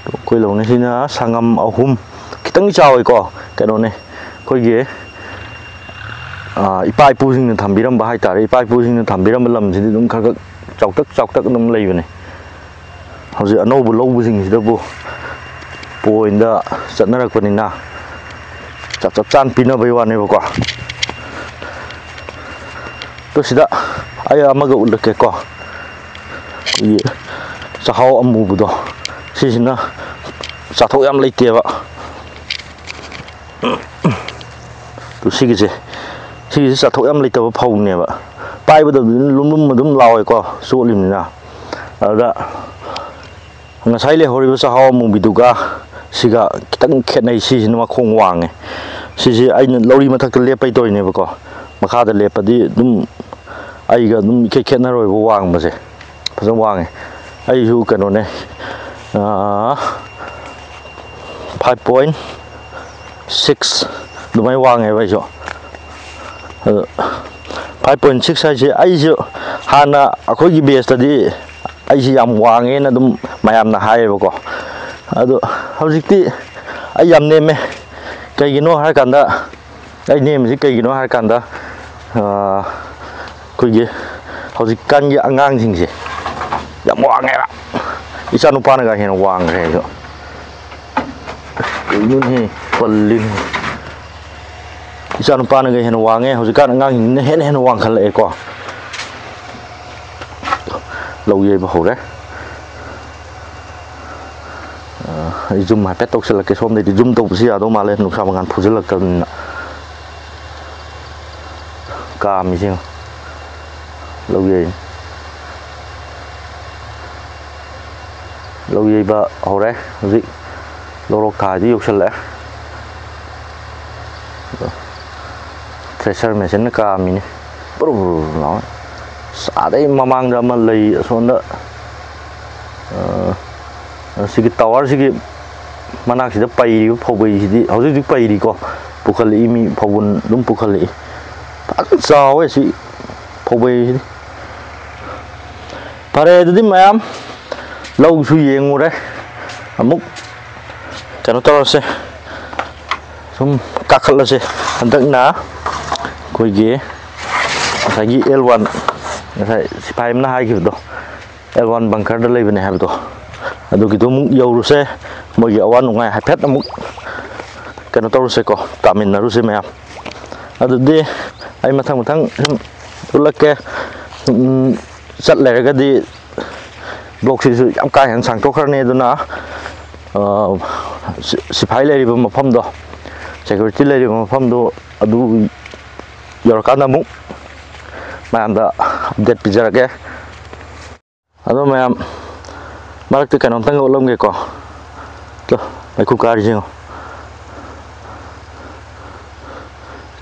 ꯑꯩꯈꯣꯏ ꯂꯧꯅꯤꯁꯤꯅ ꯁꯪꯉꯝ ꯑꯍꯨꯝ, ꯈꯤꯇꯪ ꯆꯥꯎꯋꯤꯀꯣ꯫ ꯀꯩꯅꯣꯅꯦ, ꯑꯩꯈꯣꯏꯒꯤ, ꯑꯥ, ꯏꯄꯥ ꯏꯄꯨꯁꯤꯡꯅ ꯊꯝꯕꯤꯔꯝꯕ ꯍꯥꯏꯇꯥꯔꯦ꯫ ꯏꯄꯥ ꯏꯄꯨꯁꯤꯡꯅ ꯊꯝꯕꯤꯔꯝꯕ ꯂꯝꯁꯤꯗꯤ ꯑꯗꯨꯝ ꯈꯔ ꯈꯔ ꯆꯥꯎꯇꯛ ꯆꯥꯎꯇꯛ ꯑꯗꯨꯝ ꯂꯩꯕꯅꯦ꯫ ꯍꯧꯖꯤꯛ ꯑꯅꯧꯕ ꯂꯧꯕꯁꯤꯡꯁꯤꯗꯕꯨ ꯄꯣꯏꯟꯗ ꯆꯠꯅꯔꯛꯄꯅꯤꯅ ꯆꯞ ꯆꯞ ꯆꯥꯅ ꯄꯤꯅꯕꯩ ꯋꯥꯅꯦꯕꯀꯣ꯫ ꯑꯗꯣ ꯁꯤꯗ ꯑꯩ ꯑꯃꯒ ꯎꯠꯂꯛꯀꯦꯀꯣ꯫ ꯑꯩꯈꯣꯏꯒꯤ ꯆꯥꯛꯍꯥꯎ ꯑꯃꯨꯕꯗꯣ, ꯁꯤꯁꯤꯅ ꯆꯥꯊꯣꯛ ꯌꯥꯝ ꯂꯩꯇꯦꯕ꯫ ꯑꯗꯨ ꯁꯤꯒꯤꯁꯦ, ꯁꯤꯒꯤꯁꯦ ꯆꯥꯊꯣꯛ ꯌꯥꯝ ꯂꯩꯇꯕ ꯐꯧꯅꯦꯕ꯫ ꯄꯥꯏꯕꯗ ꯂꯨꯝ ꯂꯨꯝ ꯑꯗꯨꯝ ꯂꯥꯎꯋꯦꯀꯣ, ꯆꯣꯠꯂꯤꯕꯅꯤꯅ꯫ ꯑꯗꯨꯗ ꯉꯁꯥꯏ ꯂꯩꯍꯧꯔꯤꯕ ꯆꯥꯛꯍꯥꯎ ꯑꯃꯨꯕꯤꯗꯨꯒ ꯁꯤꯒ ꯈꯤꯇꯪ ꯈꯦꯠꯅꯩ꯫ ꯁꯤꯁꯤꯅ ꯃꯈꯣꯡ ꯋꯥꯡꯉꯦ꯫ ꯁꯤꯁꯦ ꯑꯩꯅ ꯂꯧꯔꯤ ꯃꯊꯛꯇ ꯂꯦꯞꯄꯩ ꯇꯧꯔꯤꯅꯦꯕꯀꯣ, ꯃꯈꯥꯗ ꯂꯦꯞꯄꯗꯤ ꯑꯗꯨꯝ ꯑꯩꯒ ꯑꯗꯨꯝ ꯏꯈꯦꯠ ꯈꯦꯠꯅꯔꯣꯏꯕ ꯋꯥꯡꯕꯁꯦ꯫ ꯐꯖꯅ ꯋꯥꯡꯉꯦ꯫ ꯑꯩꯁꯨ ꯀꯩꯅꯣꯅꯦ, ꯐꯥꯏꯚ ꯄꯣꯏꯟ ꯁꯤꯛꯁ ꯑꯗꯨꯃꯥꯏꯅ ꯋꯥꯡꯉꯦꯕ ꯑꯩꯁꯨ꯫ ꯑꯗꯣ ꯐꯥꯏꯚ ꯄꯣꯏꯟ ꯁꯤꯛꯁ ꯍꯥꯏꯁꯦ, ꯑꯩꯁꯨ ꯍꯥꯟꯅ ꯑꯩꯈꯣꯏꯒꯤ ꯕꯦꯁꯇꯗꯤ ꯑꯩꯁꯤ ꯌꯥꯝ ꯋꯥꯡꯉꯦꯅ ꯑꯗꯨꯝ ꯃꯌꯥꯝꯅ ꯍꯥꯏꯌꯦꯕꯀꯣ꯫ ꯑꯗꯣ ꯍꯧꯖꯤꯛꯇꯤ ꯑꯩ ꯌꯥꯝ ꯅꯦꯝꯃꯦ꯫ ꯀꯩꯒꯤꯅꯣ ꯍꯥꯏꯔꯀꯥꯟꯗ, ꯑꯩ ꯅꯦꯝꯃꯤꯁꯤ ꯀꯩꯒꯤꯅꯣ ꯍꯥꯏꯔꯀꯥꯟꯗ, ꯑꯩꯈꯣꯏꯒꯤ ꯍꯧꯖꯤꯛꯀꯥꯟꯒꯤ ꯑꯉꯥꯡꯁꯤꯡꯁꯦ ꯌꯥꯝ ꯋꯥꯡꯉꯦꯕ꯫ ꯏꯆꯥ ꯅꯨꯄꯥꯅꯒ ꯍꯦꯟꯅ ꯋꯥꯡꯈ꯭ꯔꯦ ꯑꯩꯁꯨ꯫ ꯀꯩꯅꯣꯅꯦꯍꯦ, ꯄꯜꯂꯤꯅꯦ꯫ ꯏꯆꯥ ꯅꯨꯄꯥꯅꯒ ꯍꯦꯟꯅ ꯋꯥꯡꯉꯦ꯫ ꯍꯧꯖꯤꯛꯀꯥꯟ ꯑꯉꯥꯡꯁꯤꯡꯁꯤꯅ ꯍꯦꯟꯅ ꯍꯦꯟꯅ ꯋꯥꯡꯈꯠꯂꯛꯑꯦꯀꯣ꯫ ꯂꯧ ꯌꯩꯕ ꯍꯧꯔꯦ꯫ ꯑ, ꯑꯩ ꯖꯨꯝ ꯍꯥꯏꯐꯦꯠ ꯇꯧꯁꯤꯜꯂꯛꯀꯦ꯫ ꯁꯣꯝꯗꯩꯗꯤ ꯖꯨꯝ ꯇꯧꯕꯁꯤ ꯌꯥꯗꯧ ꯃꯥꯜꯂꯦ, ꯅꯨꯡꯁꯥ ꯃꯉꯥꯜ ꯐꯨꯖꯤꯜꯂꯛꯇꯕꯅꯤꯅ꯫ ꯀꯥꯝꯃꯤꯁꯤ ꯌꯦꯡꯉꯨ꯫ ꯂꯧ ꯌꯩ-, ꯂꯧ ꯌꯩꯕ ꯍꯧꯔꯦ꯫ ꯍꯧꯖꯤꯛ ꯂꯧꯔꯣꯛ ꯊꯥꯗꯤ ꯌꯧꯁꯜꯂꯛꯑꯦ꯫ ꯊ꯭ꯔꯦꯁꯔ ꯃꯦꯆꯤꯟꯅ ꯀꯥꯝꯃꯤꯅꯤ꯫ ꯕꯨꯔꯨ ꯕꯨꯔꯨ ꯕꯨꯔꯨ ꯂꯥꯎꯅ꯫ ꯑꯁ, ꯑꯥꯗꯩ ꯃꯃꯥꯡꯗ ꯑꯃ ꯂꯩ, ꯑꯁꯣꯝꯗ, ꯑ, ꯑꯁꯤꯒꯤ ꯇꯥꯋꯔꯁꯤꯒꯤ ꯃꯅꯥꯛꯁꯤꯗ ꯄꯩꯔꯤꯕ ꯐꯧꯕꯩꯁꯤꯗꯤ ꯍꯧꯖꯤꯛ ꯍꯧꯖꯤꯛ ꯄꯩꯔꯤꯀꯣ꯫ ꯄꯨꯈꯠꯂꯛꯏ, ꯃꯤ ꯐꯧꯕꯨꯟ ꯑꯗꯨꯝ ꯄꯨꯈꯠꯂꯛꯏ꯫ ꯐꯖꯅ ꯆꯥꯎꯋꯦ ꯁꯤ ꯐꯧꯕꯩꯁꯤꯗꯤ꯫ ꯐꯔꯦ, ꯑꯗꯨꯗꯤ ꯃꯌꯥꯝ ꯂꯧꯁꯨ ꯌꯦꯡꯉꯨꯔꯦ, ꯑꯃꯨꯛ ꯀꯩꯅꯣ ꯇꯧꯔꯁꯦ, ꯁꯨꯝ ꯀꯥꯈꯠꯂꯁꯦ꯫ ꯍꯟꯗꯛꯅ ꯑꯩꯈꯣꯏꯒꯤ ꯉꯁꯥꯏꯒꯤ ꯑꯦꯜ ꯋꯥꯟ, ꯉꯁꯥꯏ ꯁꯤꯐꯥꯏ ꯑꯃꯅ ꯍꯥꯏꯈꯤꯕꯗꯣ, ꯑꯦꯜ ꯋꯥꯟ ꯕꯪꯀꯔꯗ ꯂꯩꯕꯅꯦ ꯍꯥꯏꯕꯗꯣ, ꯑꯗꯨꯒꯤꯗꯣ ꯑꯃꯨꯛ ꯌꯧꯔꯨꯁꯦ꯫ ꯃꯣꯏꯒꯤ ꯑꯋꯥ ꯅꯨꯡꯉꯥꯏ ꯍꯥꯏꯐꯦꯠ ꯑꯃꯨꯛ ꯀꯩꯅꯣ ꯇꯧꯔꯨꯁꯦꯀꯣ, ꯇꯥꯃꯤꯟꯅꯔꯨꯁꯦ ꯃꯌꯥꯝ꯫ ꯑꯗꯨꯗꯤ ꯑꯩ ꯃꯊꯪ ꯃꯊꯪ ꯁꯨꯝ ꯎꯠꯂꯛꯀꯦ꯫ ꯎꯝ, ꯆꯠ ꯂꯩꯔꯒꯗꯤ ꯕ꯭ꯂꯣꯛꯁꯤꯁꯨ ꯌꯥꯝ ꯀꯥ ꯍꯦꯟꯅ ꯁꯥꯡꯊꯣꯛꯈ꯭ꯔꯅꯤ꯫ ꯑꯗꯨꯅ, ꯑ, ꯁꯤ-, ꯁꯤꯐꯥꯏ ꯂꯩꯔꯤꯕ ꯃꯐꯝꯗꯣ, ꯁꯦꯀ꯭ꯌꯨꯔꯤꯇꯤ ꯂꯩꯔꯤꯕ ꯃꯐꯝꯗꯣ, ꯑꯗꯨ ꯌꯧꯔꯀꯥꯟꯗ ꯑꯃꯨꯛ ꯃꯌꯥꯝꯗ ꯑꯞꯗꯦꯠ ꯄꯤꯖꯔꯒꯦ꯫ ꯑꯗꯣ ꯃꯌꯥꯝ, ꯃꯔꯛꯇ ꯀꯩꯅꯣꯝꯇꯪꯒ ꯎꯠꯂꯝꯒꯦꯀꯣ꯫ ꯇꯣ, ꯃꯩꯈꯨ ꯀꯥꯔꯤꯁꯦ ꯌꯦꯡꯉꯣ꯫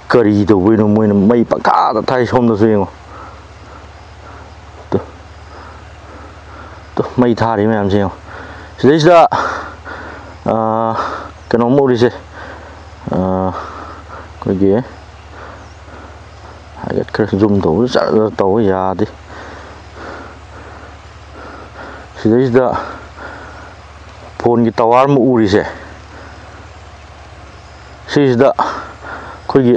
ꯀꯔꯤ ꯇꯧꯕꯩꯅꯣ ꯃꯣꯏꯅ ꯃꯩ ꯄꯪꯊꯥꯗ ꯊꯥꯏ? ꯁꯣꯝꯗꯁꯨ ꯌꯦꯡꯉꯣ꯫ ꯇꯣ꯫ ꯇꯣ, ꯃꯩ ꯊꯥꯔꯤ ꯃꯌꯥꯝꯁꯦ ꯌꯦꯡꯉꯣ꯫ ꯁꯤꯗꯩꯁꯤꯗ, ꯑꯥ, ꯀꯩꯅꯣꯝ ꯎꯔꯤꯁꯦ꯫ ꯑꯥ, ꯑꯩꯈꯣꯏꯒꯤ ꯍꯥꯏꯒꯠꯈ꯭ꯔꯦ꯫ ꯖꯨꯝ ꯇꯧꯕ ꯆꯠ ꯇꯧꯕ ꯌꯥꯗꯦ꯫ ꯁꯤꯗꯩꯁꯤꯗ ꯐꯣꯟꯒꯤ ꯇꯋꯥꯔ ꯑꯃ ꯎꯔꯤꯁꯦ, ꯁꯤꯁꯤꯗ ꯑꯩꯈꯣꯏꯒꯤ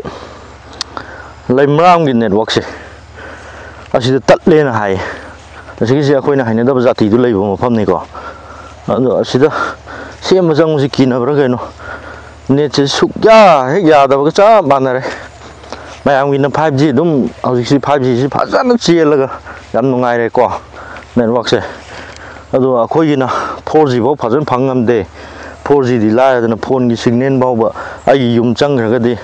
ꯂꯩꯃꯔꯥꯝꯒꯤ ꯅꯦꯠꯋꯥꯛꯁꯦ ꯑꯁꯤꯗ ꯇꯠꯂꯦꯅ ꯍꯥꯏꯌꯦ꯫ ꯑꯁꯤꯒꯤꯁꯦ ꯑꯩꯈꯣꯏꯅ ꯍꯩꯅꯗꯕ ꯖꯥꯇꯤꯗꯨ ꯂꯩꯕ ꯃꯐꯝꯅꯤꯀꯣ꯫ ꯑꯗꯣ ꯑꯁꯤꯗ ꯁꯦꯝꯕ ꯆꯪꯕꯁꯤ ꯀꯤꯅꯕ꯭ꯔꯥ ꯀꯩꯅꯣ, ꯅꯦꯠꯁꯦ ꯁꯨꯛꯌꯥ ꯍꯦꯛ ꯌꯥꯗꯕꯒ ꯆꯞ ꯃꯥꯟꯅꯔꯦ꯫ ꯃꯌꯥꯝꯒꯤꯅ ꯐꯥꯏꯚ ꯖꯤ ꯑꯗꯨꯝ, ꯍꯧꯖꯤꯛꯁꯤ ꯐꯥꯏꯚ ꯖꯤꯁꯤ ꯐꯖꯅ ꯆꯦꯜꯂꯒ ꯌꯥꯝ ꯅꯨꯡꯉꯥꯏꯔꯦꯀꯣ ꯅꯦꯠꯋꯥꯛꯁꯦ꯫ ꯑꯗꯣ ꯑꯩꯈꯣꯏꯒꯤꯅ ꯐꯣꯔ ꯖꯤ ꯐꯥꯎ ꯐꯖꯅ ꯐꯪ ꯉꯝꯗꯦ꯫ ꯐꯣꯔ ꯖꯤꯗꯤ ꯂꯥꯏꯔꯗꯅ, ꯐꯣꯟꯒꯤ ꯁꯤꯒꯅꯦꯜ ꯐꯥꯎꯕ ꯑꯩꯒꯤ ꯌꯨꯝ ꯆꯪꯈ꯭ꯔꯒꯗꯤ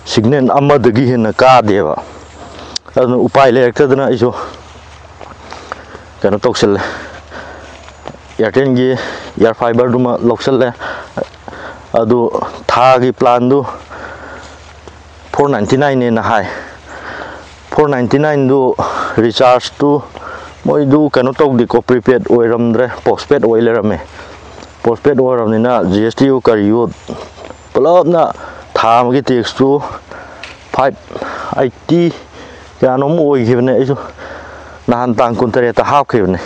ꯁꯤꯒꯅꯦꯜ ꯑꯃꯗꯒꯤ ꯍꯦꯟꯅ ꯀꯥꯗꯦꯕ꯫ ꯑꯗꯨꯅ ꯎꯄꯥꯏ ꯂꯩꯔꯛꯇꯗꯅ ꯑꯩꯁꯨ ꯀꯩꯅꯣ ꯇꯧꯁꯜꯂꯦ, ꯑꯦꯌꯥꯔꯇꯦꯜꯒꯤ ꯑꯦꯌꯥꯔ ꯐꯥꯏꯕꯔꯗꯨꯃ ꯂꯧꯁꯜꯂꯦ꯫ ꯑꯗꯨ ꯊꯥꯒꯤ ꯄ꯭ꯂꯥꯟꯗꯨ ꯐꯣꯔ ꯅꯥꯏꯟꯇꯤ ꯅꯥꯏꯟꯅꯦꯅ ꯍꯥꯏ꯫ ꯐꯣꯔ ꯅꯥꯏꯟꯇꯤ ꯅꯥꯏꯟꯗꯨ ꯔꯤꯆꯥꯔꯖꯇꯨ ꯃꯣꯏꯗꯨ ꯀꯩꯅꯣ ꯇꯧꯗꯦꯀꯣ, ꯄ꯭ꯔꯤꯄꯦꯗ ꯑꯣꯏꯔꯝꯗ꯭ꯔꯦ, ꯄꯣꯁꯄꯦꯗ ꯑꯣꯏ ꯂꯩꯔꯝꯃꯦ꯫ ꯄꯣꯁꯄꯦꯗ ꯑꯣꯏꯔꯕꯅꯤꯅ ꯖꯤ ꯑꯦꯁ ꯇꯤꯑꯣ ꯀꯔꯤꯑꯣ ꯄꯨꯂꯞꯅ ꯊꯥ ꯑꯃꯒꯤ ꯇꯦꯛꯁꯇꯨ ꯐꯥꯏꯚ ꯑꯩꯠꯇꯤ ꯀꯌꯥꯅꯣꯝ ꯑꯣꯏꯈꯤꯕꯅꯦ꯫ ꯑꯩꯁꯨ ꯅꯍꯥꯟ ꯇꯥꯡ ꯀꯨꯟꯇꯔꯦꯠꯇ ꯍꯥꯞꯈꯤꯕꯅꯦ꯫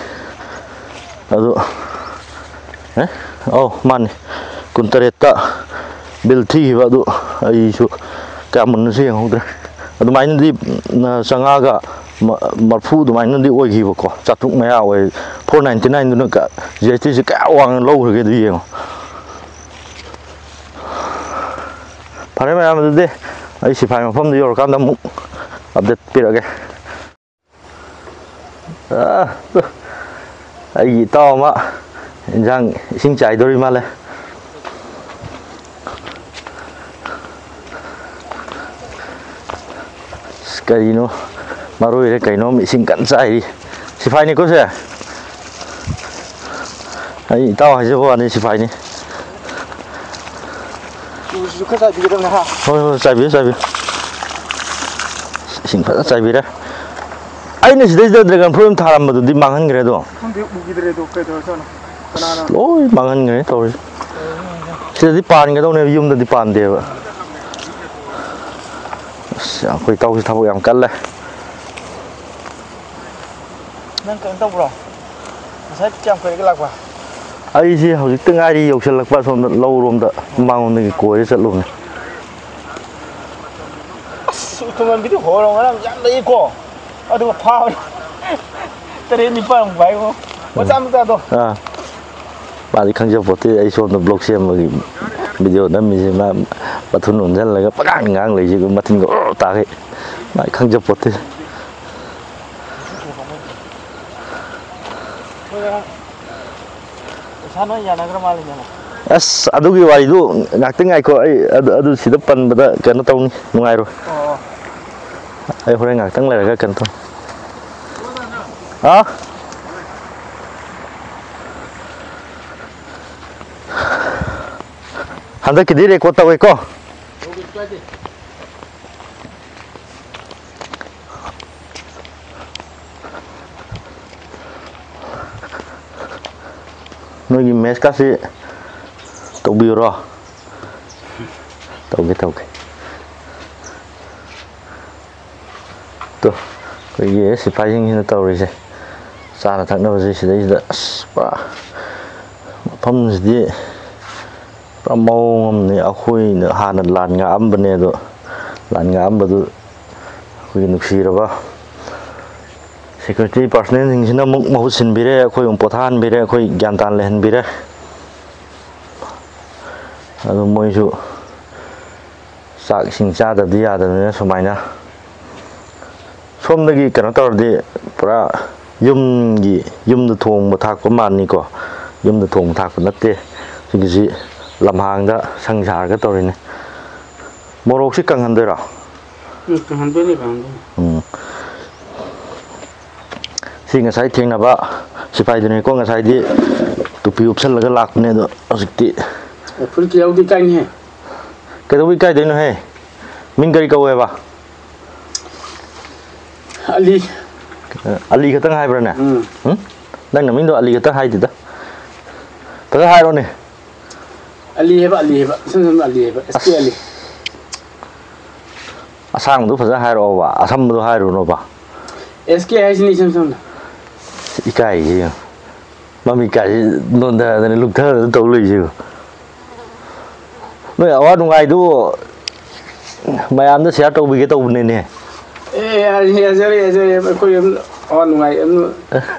ꯑꯗꯨ, ꯑꯦ, ꯑꯧ, ꯃꯥꯅꯤ, ꯀꯨꯟꯇꯔꯦꯠꯇ ꯕꯤꯜ ꯊꯤꯈꯤꯕ꯫ ꯑꯗꯨ ꯑꯩꯁꯨ ꯀꯌꯥ ꯃꯨꯟꯅꯁꯨ ꯌꯦꯡꯍꯧꯗ꯭ꯔꯦ꯫ ꯑꯗꯨꯃꯥꯏꯅꯗꯤ, ꯎꯝ, ꯆꯥꯝꯃꯉꯥꯒ ꯃ-, ꯃꯔꯐꯨ ꯑꯗꯨꯃꯥꯏꯅꯗꯤ ꯑꯣꯏꯈꯤꯕꯀꯣ, ꯆꯥꯇ꯭ꯔꯨꯛ ꯃꯌꯥ ꯑꯣꯏ꯫ ꯐꯣꯔ ꯅꯥꯏꯟꯇꯤ ꯅꯥꯏꯟꯗꯨꯅ ꯀ-, ꯖꯤ ꯑꯦꯁ ꯇꯤꯁꯦ ꯀꯌꯥ ꯋꯥꯡꯅ ꯂꯧꯈ꯭ꯔꯒꯦ ꯑꯗꯨ ꯌꯦꯡꯉꯣ꯫ ꯐꯔꯦ ꯃꯌꯥꯝ, ꯑꯗꯨꯗꯤ ꯑꯩ ꯁꯤꯐꯥꯏ ꯃꯐꯝꯗ ꯌꯧꯔꯀꯥꯟꯗ ꯑꯃꯨꯛ ꯑꯞꯗꯦꯠ ꯄꯤꯔꯛꯑꯒꯦ꯫ ꯑꯥ, ꯑꯩꯒꯤ ꯏꯇꯥꯎ ꯑꯃ ꯏꯟꯖꯥꯡ ꯏꯁꯤꯡ ꯆꯥꯏꯗꯧꯔꯤ ꯃꯥꯜꯂꯦ꯫ ꯑꯁ, ꯀꯔꯤꯅꯣ, ꯃꯔꯣꯏꯔ ꯀꯩꯅꯣꯝ ꯏꯁꯤꯡ ꯀꯟꯅ ꯆꯥꯏꯔꯤ꯫ ꯁꯤꯐꯥꯏꯅꯤꯀꯣ ꯁꯦ? ꯑꯩ ꯏꯇꯥꯎ ꯍꯥꯏꯖꯕ ꯋꯥꯅꯤ, ꯁꯤꯐꯥꯏꯅꯤ꯫ ꯇꯨꯔꯤꯁꯤꯁꯨ ꯈꯔ ꯆꯥꯏꯕꯤꯒꯗꯕꯅꯦ, ꯍꯥ? ꯍꯣꯏ, ꯍꯣꯏ, ꯆꯥꯏꯕꯤꯌꯨ, ꯆꯥꯏꯕꯤꯌꯨ꯫ ꯏꯁꯤꯡ ꯐꯖꯅ ꯆꯥꯏꯕꯤꯔꯦ꯫ ꯑꯩꯅ ꯁꯤꯗꯩꯁꯤꯗ dragon fruit ꯑꯃ ꯊꯥꯔꯝꯕꯗꯨꯗꯤ ꯃꯥꯡꯍꯟꯈ꯭ꯔꯦ ꯑꯗꯣ꯫ ꯈꯪꯗꯦ, ꯎꯈꯤꯗ꯭ꯔꯦ ꯑꯗꯣ, ꯀꯩꯗꯧꯔꯖꯥꯠꯅꯣ? ꯀꯅꯥꯅ? ꯂꯣꯏ ꯃꯥꯡꯍꯟꯈ꯭ꯔꯦ ꯇꯧꯔꯤꯁꯦ꯫ ꯁꯤꯗꯗꯤ ꯄꯥꯟꯒꯗꯧꯅꯦꯕ, ꯌꯨꯝꯗꯗꯤ ꯄꯥꯟꯗꯦꯕ꯫ ꯑꯁ, ꯑꯩꯈꯣꯏ ꯏꯇꯥꯎꯁꯤ ꯊꯕꯛ ꯌꯥꯝ ꯀꯜꯂꯦ꯫ ꯅꯪ ꯀꯩꯅꯣ ꯇꯧꯕ꯭ꯔꯣ? ꯉꯁꯥꯏ ꯀꯌꯥꯝ ꯀꯨꯏꯔꯒꯦ ꯂꯥꯛꯄ? ꯑꯩꯁꯦ ꯍꯧꯖꯤꯛꯇ ꯉꯥꯏꯔꯤ ꯌꯧꯁꯤꯜꯂꯛꯄ, ꯑꯁꯣꯝꯗ ꯂꯧꯔꯣꯝꯗ ꯃꯃꯥꯡꯂꯣꯝꯗꯒꯤ ꯀꯣꯏꯔ ꯆꯠꯂꯨꯕꯅꯦ꯫ ꯑꯁ, ꯎ ꯊꯨꯝꯍꯟꯕꯤꯗꯤ ꯍꯣꯏꯔꯣ ꯉꯔꯥꯡ ꯌꯥꯝ ꯂꯩꯀꯣ, ꯑꯗꯨꯒ ꯐꯥꯕꯅꯤ꯫ ꯇꯔꯦꯠ ꯅꯤꯄꯥꯟꯃꯨꯛ ꯐꯥꯏꯕꯣ, ꯃꯆꯥ ꯃꯆꯥꯗꯣ꯫ ꯑꯥ, ꯃꯥꯗꯤ ꯈꯪꯖꯄꯣꯠꯇꯦ, ꯑꯩ ꯁꯣꯝꯗ vlog ꯁꯦꯝꯕꯒꯤ video ꯅꯝꯃꯤꯁꯦ꯫ ꯃꯥ ꯃꯊꯨꯟ ꯑꯣꯟꯁꯤꯜꯂꯒ ꯄꯉꯥꯡ ꯉꯥꯡ ꯂꯩꯁꯦ, ꯃꯊꯤꯟꯒ ꯑꯣꯔꯣ ꯇꯥꯈꯩ꯫ ꯃꯥ ꯈꯪꯖꯄꯣꯠꯇꯦ꯫ ꯄꯩꯁꯥ ꯅꯣꯏ ꯌꯥꯅꯈ꯭ꯔ ꯃꯥꯜꯂꯦꯗꯅ꯫ ꯑꯁ, ꯑꯗꯨꯒꯤ ꯋꯥꯔꯤꯗꯨ ꯉꯥꯛꯇꯪ ꯉꯥꯏꯈꯣ꯫ ꯑꯩ ꯑꯗꯨ, ꯑꯗꯨ ꯁꯤꯗ ꯄꯟꯕꯗ ꯀꯩꯅꯣ ꯇꯧꯅꯤ, ꯅꯨꯡꯉꯥꯏꯔꯣꯏ꯫ ꯑꯣ꯫ ꯑꯩ ꯍꯣꯔꯦꯟ ꯉꯥꯛꯇꯪ ꯂꯩꯔꯒ ꯀꯩꯅꯣ ꯇꯧ꯫ ꯍꯥ? ꯍꯟꯗꯛꯀꯤꯗꯤ record ꯇꯧꯋꯦꯀꯣ꯫ ꯅꯣꯏꯒꯤ mess ꯀꯥꯁꯤ ꯇꯧꯕꯤꯌꯨꯔꯣ? ꯇꯧꯒꯦ, ꯇꯧꯒꯦ꯫ ꯇꯣ, ꯑꯩꯈꯣꯏꯒꯤ ꯁꯤꯐꯥꯏꯁꯤꯡꯁꯤꯅ ꯇꯧꯔꯤꯁꯦ, ꯆꯥꯅ ꯊꯛꯅꯕꯁꯦ ꯁꯤꯗꯩꯁꯤꯗ꯫ ꯑꯁ, ꯄꯨꯔꯥ ꯃꯐꯝꯁꯤꯗꯤ ꯄꯨꯔꯥ ꯃꯑꯣꯡ ꯑꯃꯅꯤ꯫ ꯑꯩꯈꯣꯏꯅ ꯍꯥꯟꯅ ꯂꯥꯟ ꯉꯥꯛꯑꯝꯕꯅꯦ, ꯑꯗꯣ ꯂꯥꯟ ꯉꯥꯛꯑꯝꯕꯗꯨ ꯑꯩꯈꯣꯏꯒꯤ ꯅꯨꯡꯁꯤꯔꯕ security personnel ꯁꯤꯡꯁꯤꯅ ꯑꯃꯨꯛ ꯃꯍꯨꯠ ꯁꯤꯟꯕꯤꯔꯦ, ꯑꯩꯈꯣꯏ ꯑꯃꯨꯛ ꯄꯣꯊꯥꯍꯟꯕꯤꯔꯦ, ꯑꯩꯈꯣꯏ ꯒ꯭ꯌꯥꯟ ꯇꯥꯅ ꯂꯩꯍꯟꯕꯤꯔꯦ꯫ ꯑꯗꯨ ꯃꯣꯏꯁꯨ ꯆꯥꯛ ꯏꯁꯤꯡ ꯆꯥꯗꯕꯗꯤ ꯌꯥꯗꯕꯅꯤꯅ ꯁꯨꯃꯥꯏꯅ ꯁꯣꯝꯗꯒꯤ ꯀꯩꯅꯣ ꯇꯧꯔꯗꯤ ꯄꯨꯔꯥ ꯌꯨꯝꯒꯤ, ꯌꯨꯝꯗ ꯊꯣꯡꯕ ꯊꯥꯛꯄ ꯃꯥꯟꯅꯤꯀꯣ꯫ ꯌꯨꯝꯗ ꯊꯣꯡꯕ ꯊꯥꯛꯄ ꯅꯠꯇꯦ꯫ ꯁꯤꯒꯤꯁꯤ ꯂꯝꯍꯥꯡꯗ ꯁꯪ ꯁꯥꯔꯒ ꯇꯧꯔꯤꯅꯤ꯫ ꯃꯣꯔꯣꯛꯁꯤ ꯀꯪꯍꯟꯗꯣꯏꯔꯣ? ꯎꯝ, ꯀꯪꯍꯟꯗꯣꯏꯅꯤ, ꯀꯪꯍꯟꯗꯣꯏꯅꯤ꯫ ꯎꯝ꯫ ꯁꯤ ꯉꯁꯥꯏ ꯊꯦꯡꯅꯕ ꯁꯤꯐꯥꯏꯗꯨꯅꯤꯀꯣ, ꯉꯁꯥꯏꯗꯤ ꯅꯨꯄꯤ ꯎꯞꯁꯜꯂꯒ ꯂꯥꯛꯄꯅꯦ, ꯑꯗꯣ ꯍꯧꯖꯤꯛꯇꯤ ꯐꯨꯔꯤꯠ ꯌꯥꯎꯗꯤ ꯀꯥꯏꯅꯤꯍꯦ꯫ ꯀꯩꯗꯧꯕꯩ ꯀꯥꯏꯗꯣꯏꯅꯣꯍꯦ? ꯃꯤꯡ ꯀꯔꯤ ꯀꯧꯋꯦꯕ? ꯑꯂꯤ꯫ ꯑꯂꯤ ꯈꯛꯇꯪ ꯍꯥꯏꯕ꯭ꯔꯥꯅꯦ? ꯎꯝ꯫ ꯎꯝ? ꯅꯪ ꯅꯃꯤꯡꯗꯣ ꯑꯂꯤ ꯈꯛꯇꯪ ꯍꯥꯏꯗꯦꯗ꯫ ꯐꯖꯅ ꯍꯥꯏꯔꯣꯅꯦ꯫ ꯑꯂꯤ ꯍꯥꯏꯕ, ꯑꯂꯤ ꯍꯥꯏꯕ꯫ ꯏꯁꯝ ꯁꯝꯅ ꯑꯂꯤ ꯍꯥꯏꯕ꯫ ꯑꯦꯁ ꯀꯦ ꯑꯂꯤ꯫ ꯑꯁꯥꯡꯕꯗꯣ ꯐꯖꯅ ꯍꯥꯏꯔꯛꯑꯣꯕ, ꯑꯁꯝꯕꯗꯣ ꯍꯥꯏꯔꯨꯅꯣꯕ꯫ ꯑꯦꯁ ꯀꯦ ꯍꯥꯏꯁꯤꯅꯤ ꯏꯁꯝ ꯁꯝꯅ꯫ ꯏꯀꯥꯏꯁꯤ ꯌꯦꯡꯉꯨ꯫ ꯃꯃꯤꯠ ꯀꯥꯏꯁꯤ ꯅꯣꯟꯊꯗꯅ ꯂꯨꯞꯊꯗꯅ ꯇꯧ ꯂꯩꯁꯤꯕꯨ꯫ ꯅꯣꯏ ꯑꯋꯥ ꯅꯨꯡꯉꯥꯏꯗꯨ ꯃꯌꯥꯝꯗ share ꯇꯧꯕꯤꯒꯦ ꯇꯧꯕꯅꯤꯅꯦ꯫ ꯑꯦ, ꯌꯥꯔꯦ, ꯌꯥꯖꯔꯦ, ꯌꯥꯖꯔꯦ꯫ ꯑꯩꯈꯣꯏ ꯑꯗꯨꯝ ꯑꯋꯥ ꯅꯨꯡꯉꯥꯏ ꯑꯗꯨꯝ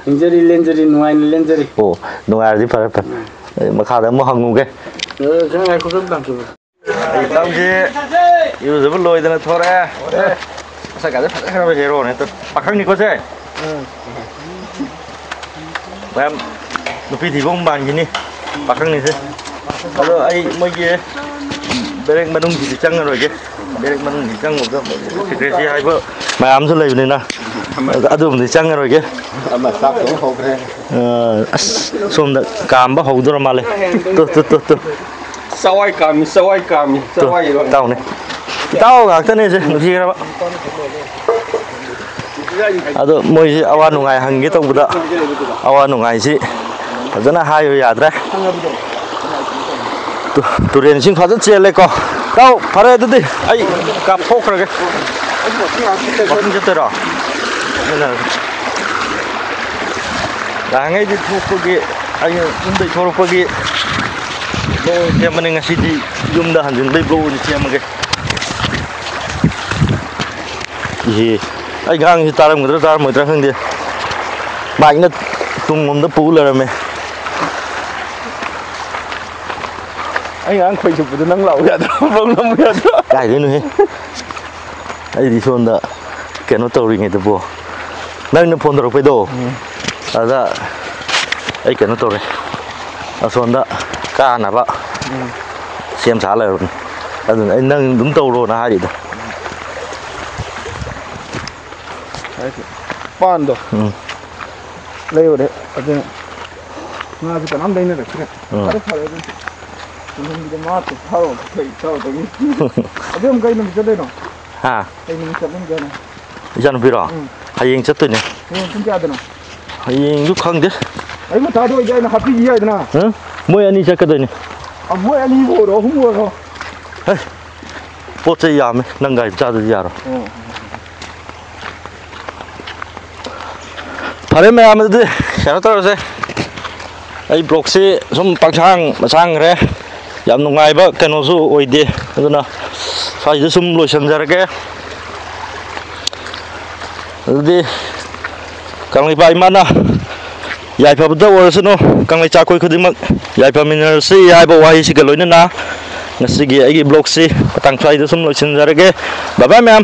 ꯍꯤꯡꯖꯔꯤ, ꯂꯦꯟꯖꯔꯤ, ꯅꯨꯡꯉꯥꯏꯅ ꯂꯦꯟꯖꯔꯤ꯫ ꯑꯣ, ꯅꯨꯡꯉꯥꯏꯔꯗꯤ ꯐꯔꯦ, ꯐꯔꯦ꯫ ꯎꯝ꯫ ꯑꯩ ꯃꯈꯥꯗ ꯑꯃꯨꯛ ꯍꯪꯉꯨꯒꯦ꯫ ꯑꯦ, ꯈꯔ ꯉꯥꯏꯈꯣ, ꯈꯔ ꯇꯥꯟꯊꯣꯛꯑꯣ꯫ ꯑꯩ ꯏꯇꯥꯎꯁꯦ ꯏꯔꯨꯖꯕ ꯂꯣꯏꯗꯅ ꯊꯣꯔꯛꯑꯦ꯫ ꯃꯁꯛ ꯀꯥꯁꯦ ꯐꯖꯈ꯭ꯔꯕ heroꯅꯦ꯫ ꯄꯥꯈꯪꯅꯤꯀꯣ ꯁꯦ? ꯎꯝ꯫ ꯃꯌꯥꯝ ꯅꯨꯄꯤ ꯊꯤꯕ ꯑꯃꯨꯛ ꯃꯥꯟꯈꯤꯅꯤ ꯄꯥꯈꯪꯅꯤꯁꯦ꯫ ꯑꯗꯣ ꯑꯩ ꯃꯣꯏꯒꯤ ꯕꯦꯔꯦꯛ ꯃꯅꯨꯡꯁꯤꯗꯤ ꯆꯪꯉꯔꯣꯏꯒꯦ꯫ ꯕꯦꯔꯦꯛ ꯃꯅꯨꯡꯁꯤ ꯆꯪꯉꯨꯕꯗ ꯃꯣꯏꯒꯤ secrecy ꯍꯥꯏꯕ ꯃꯌꯥꯝꯁꯨ ꯂꯩꯕꯅꯤꯅ ꯑꯗꯨꯝꯗꯤ ꯆꯪꯉꯔꯣꯏꯒꯦ꯫ ꯑꯃ ꯆꯥꯛ ꯊꯣꯡ ꯍꯧꯈ꯭ꯔꯦ꯫ ꯑ, ꯑꯁ, ꯁꯣꯝꯗ ꯀꯥꯝꯕ ꯍꯧꯗꯣꯔ ꯃꯥꯜꯂꯦ꯫ ꯇꯨ, ꯇꯨ, ꯇꯨ, ꯇꯨ꯫ ꯆꯋꯥꯏ ꯀꯥꯝꯃꯤ, ꯆꯋꯥꯏ ꯀꯥꯝꯃꯤ, ꯇꯨ, ꯆꯋꯥꯏ ꯏꯔꯣꯟ꯫ ꯏꯇꯥꯎꯅꯦ꯫ ꯏꯇꯥꯎ ꯉꯥꯛꯇꯅꯦꯁꯦ, ꯅꯨꯡꯁꯤꯈ꯭ꯔꯕ꯫ ꯑꯗꯣ ꯃꯣꯏꯁꯤ ꯑꯋꯥ ꯅꯨꯡꯉꯥꯏ ꯍꯪꯒꯦ ꯇꯧꯕꯗ ꯑꯋꯥ ꯅꯨꯡꯉꯥꯏꯁꯤ ꯐꯖꯅ ꯍꯥꯏꯌꯨ ꯌꯥꯗ꯭ꯔꯦ꯫ ꯇꯨ-, ꯇꯨꯔꯦꯟ ꯏꯁꯤꯡ ꯐꯖꯅ ꯆꯦꯜꯂꯦꯀꯣ꯫ ꯏꯇꯥꯎ, ꯐꯔꯦ ꯑꯗꯨꯗꯤ ꯑꯩ ꯀꯥꯞꯊꯣꯛꯈ꯭ꯔꯒꯦ꯫ ꯋꯥꯀꯤꯡ ꯆꯠꯇꯣꯏꯔꯣ? ꯅꯍꯥꯟꯈꯩꯗꯤ ꯊꯣꯛꯄꯒꯤ, ꯑꯩꯅ ꯌꯨꯝꯗꯩ ꯊꯣꯛꯂꯛꯄꯒꯤ vlog ꯑꯣꯏꯅ ꯁꯦꯝꯕꯅꯤ, ꯉꯁꯤꯗꯤ ꯌꯨꯝꯗ ꯍꯟꯖꯤꯟꯕꯩ vlog ꯑꯣꯏꯅ ꯁꯦꯝꯃꯒꯦ꯫ ꯏꯍꯦ, ꯑꯩ ꯉꯥꯡꯉꯤꯁꯤ ꯇꯥꯔꯝꯒꯗ꯭ꯔꯥ ꯇꯥꯔꯝꯃꯣꯏꯗ꯭ꯔꯥ ꯈꯪꯗꯦ, ꯃꯥꯏꯛꯅ ꯇꯨꯡꯂꯣꯝꯗ ꯄꯨ ꯂꯩꯔꯝꯃꯦ꯫ ꯑꯩ ꯉꯔꯥꯡ ꯈꯣꯏ ꯆꯨꯞꯄꯗꯣ ꯅꯪ ꯂꯥꯛꯎ ꯌꯥꯗ꯭ꯔꯣ? ꯕ꯭ꯂꯣꯛ ꯅꯝꯃꯨ ꯌꯥꯗ꯭ꯔꯣ? ꯀꯥꯏꯗꯩꯅꯣꯍꯦ? ꯑꯩꯗꯤ ꯁꯣꯝꯗ ꯀꯩꯅꯣ ꯇꯧꯔꯤꯉꯩꯗꯕꯣ, ꯅꯪꯅ ꯐꯣꯟ ꯇꯧꯔꯛꯄꯩꯗꯣ, ꯎꯝ꯫ ꯑꯗ ꯑꯩ ꯀꯩꯅꯣ ꯇꯧꯔꯦ, ꯑꯁꯣꯝꯗ ꯀꯥꯅꯕ ꯎꯝ꯫ ꯁꯦꯝ ꯁꯥ ꯂꯩꯔꯕꯅꯤ꯫ ꯑꯗꯨꯅ ꯑꯩ ꯅꯪ ꯑꯗꯨꯝ ꯇꯧꯔꯣꯅ ꯍꯥꯏꯔꯤꯗꯣ꯫ ꯄꯥꯟꯗꯣ ꯎꯝ꯫ ꯂꯩꯔꯨꯔꯦ ꯑꯗꯨꯅ꯫ ꯉꯥꯁꯨ ꯀꯅꯥꯝ ꯂꯩꯅꯔꯛꯇ꯭ꯔꯦ꯫ ꯎꯝ꯫ ꯐꯔꯦ, ꯐꯔꯦ ꯑꯗꯨꯗꯤ꯫ ꯇꯨꯡꯍꯟꯕꯤꯗ ꯃꯥ ꯊꯥꯔꯛꯑꯣ, ꯑꯩꯈꯣꯏ ꯏꯇꯥꯎꯗꯒꯤ꯫ ꯑꯗꯨ ꯑꯃꯨꯛ ꯀꯩ ꯅꯨꯃꯤꯠ ꯆꯠꯇꯣꯏꯅꯣ? ꯍꯥ? ꯀꯩ ꯅꯨꯃꯤꯠ ꯆꯠꯍꯟꯒꯦ ꯍꯥꯏꯅꯣ? ꯏꯆꯥꯅꯨꯄꯤꯔꯣ? ꯎꯝ꯫ ꯍꯌꯦꯡ ꯆꯠꯇꯣꯏꯅꯦ꯫ ꯍꯌꯦꯡ ꯄꯨꯡ ꯀꯌꯥꯗꯅꯣ? ꯍꯌꯦꯡꯁꯨ ꯈꯪꯗꯦ꯫ ꯑꯌꯨꯛ ꯉꯟꯇꯥꯗ ꯑꯣꯏꯗꯤ ꯑꯩꯅ ꯍꯥꯞꯄꯤꯈꯤ ꯌꯥꯏꯗꯅ꯫ ꯍꯥ? ꯃꯣꯏ ꯑꯅꯤ ꯆꯠꯀꯗꯣꯏꯅꯦ꯫ ꯑ, ꯃꯣꯏ ꯑꯅꯤꯕꯨ ꯑꯣꯏꯔꯣ, ꯑꯍꯨꯝꯕꯨ ꯑꯣꯏꯔꯣ꯫ ꯍꯦ, ꯄꯣꯠ ꯆꯩ ꯌꯥꯝꯃꯦ, ꯅꯪ ꯒꯥꯔꯤ ꯃꯆꯥꯗꯨꯗꯤ ꯌꯥꯔꯣꯏ꯫ ꯑꯣ꯫ ꯐꯔꯦ ꯃꯌꯥꯝ, ꯑꯗꯨꯗꯤ ꯀꯩꯅꯣ ꯇꯧꯔꯁꯦ, ꯑꯩ ꯕ꯭ꯂꯣꯛꯁꯤ ꯁꯨꯝ ꯄꯪꯁꯥꯡ ꯃꯁꯥꯡꯈ꯭ꯔꯦ, ꯌꯥꯝ ꯅꯨꯡꯉꯥꯏꯕ ꯀꯩꯅꯣꯁꯨ ꯑꯣꯏꯗꯦ, ꯑꯗꯨꯅ ꯁ꯭ꯋꯥꯏꯁꯤꯗ ꯁꯨꯝ ꯂꯣꯏꯁꯤꯟꯖꯔꯒꯦ꯫ ꯑꯗꯨꯗꯤ ꯀꯪꯂꯩꯄꯥꯛ ꯏꯃꯥꯅ ꯌꯥꯏꯐꯕꯗ ꯑꯣꯏꯔꯁꯅꯨ, ꯀꯪꯂꯩꯆꯥ ꯑꯩꯈꯣꯏ ꯈꯨꯗꯤꯡꯃꯛ ꯌꯥꯏꯐꯃꯤꯟꯅꯔꯁꯤ ꯍꯥꯏꯕ ꯋꯥꯍꯩꯁꯤꯒ ꯂꯣꯏꯅꯅ ꯉꯁꯤꯒꯤ ꯑꯩꯒꯤ ꯕ꯭ꯂꯣꯛꯁꯤ ꯃꯇꯥꯡ ꯁ꯭ꯋꯥꯏꯗ ꯁꯨꯝ ꯂꯣꯏꯁꯤꯟꯖꯔꯒꯦ꯫ ꯕꯥꯏ ꯕꯥꯏ ꯃꯌꯥꯝ꯫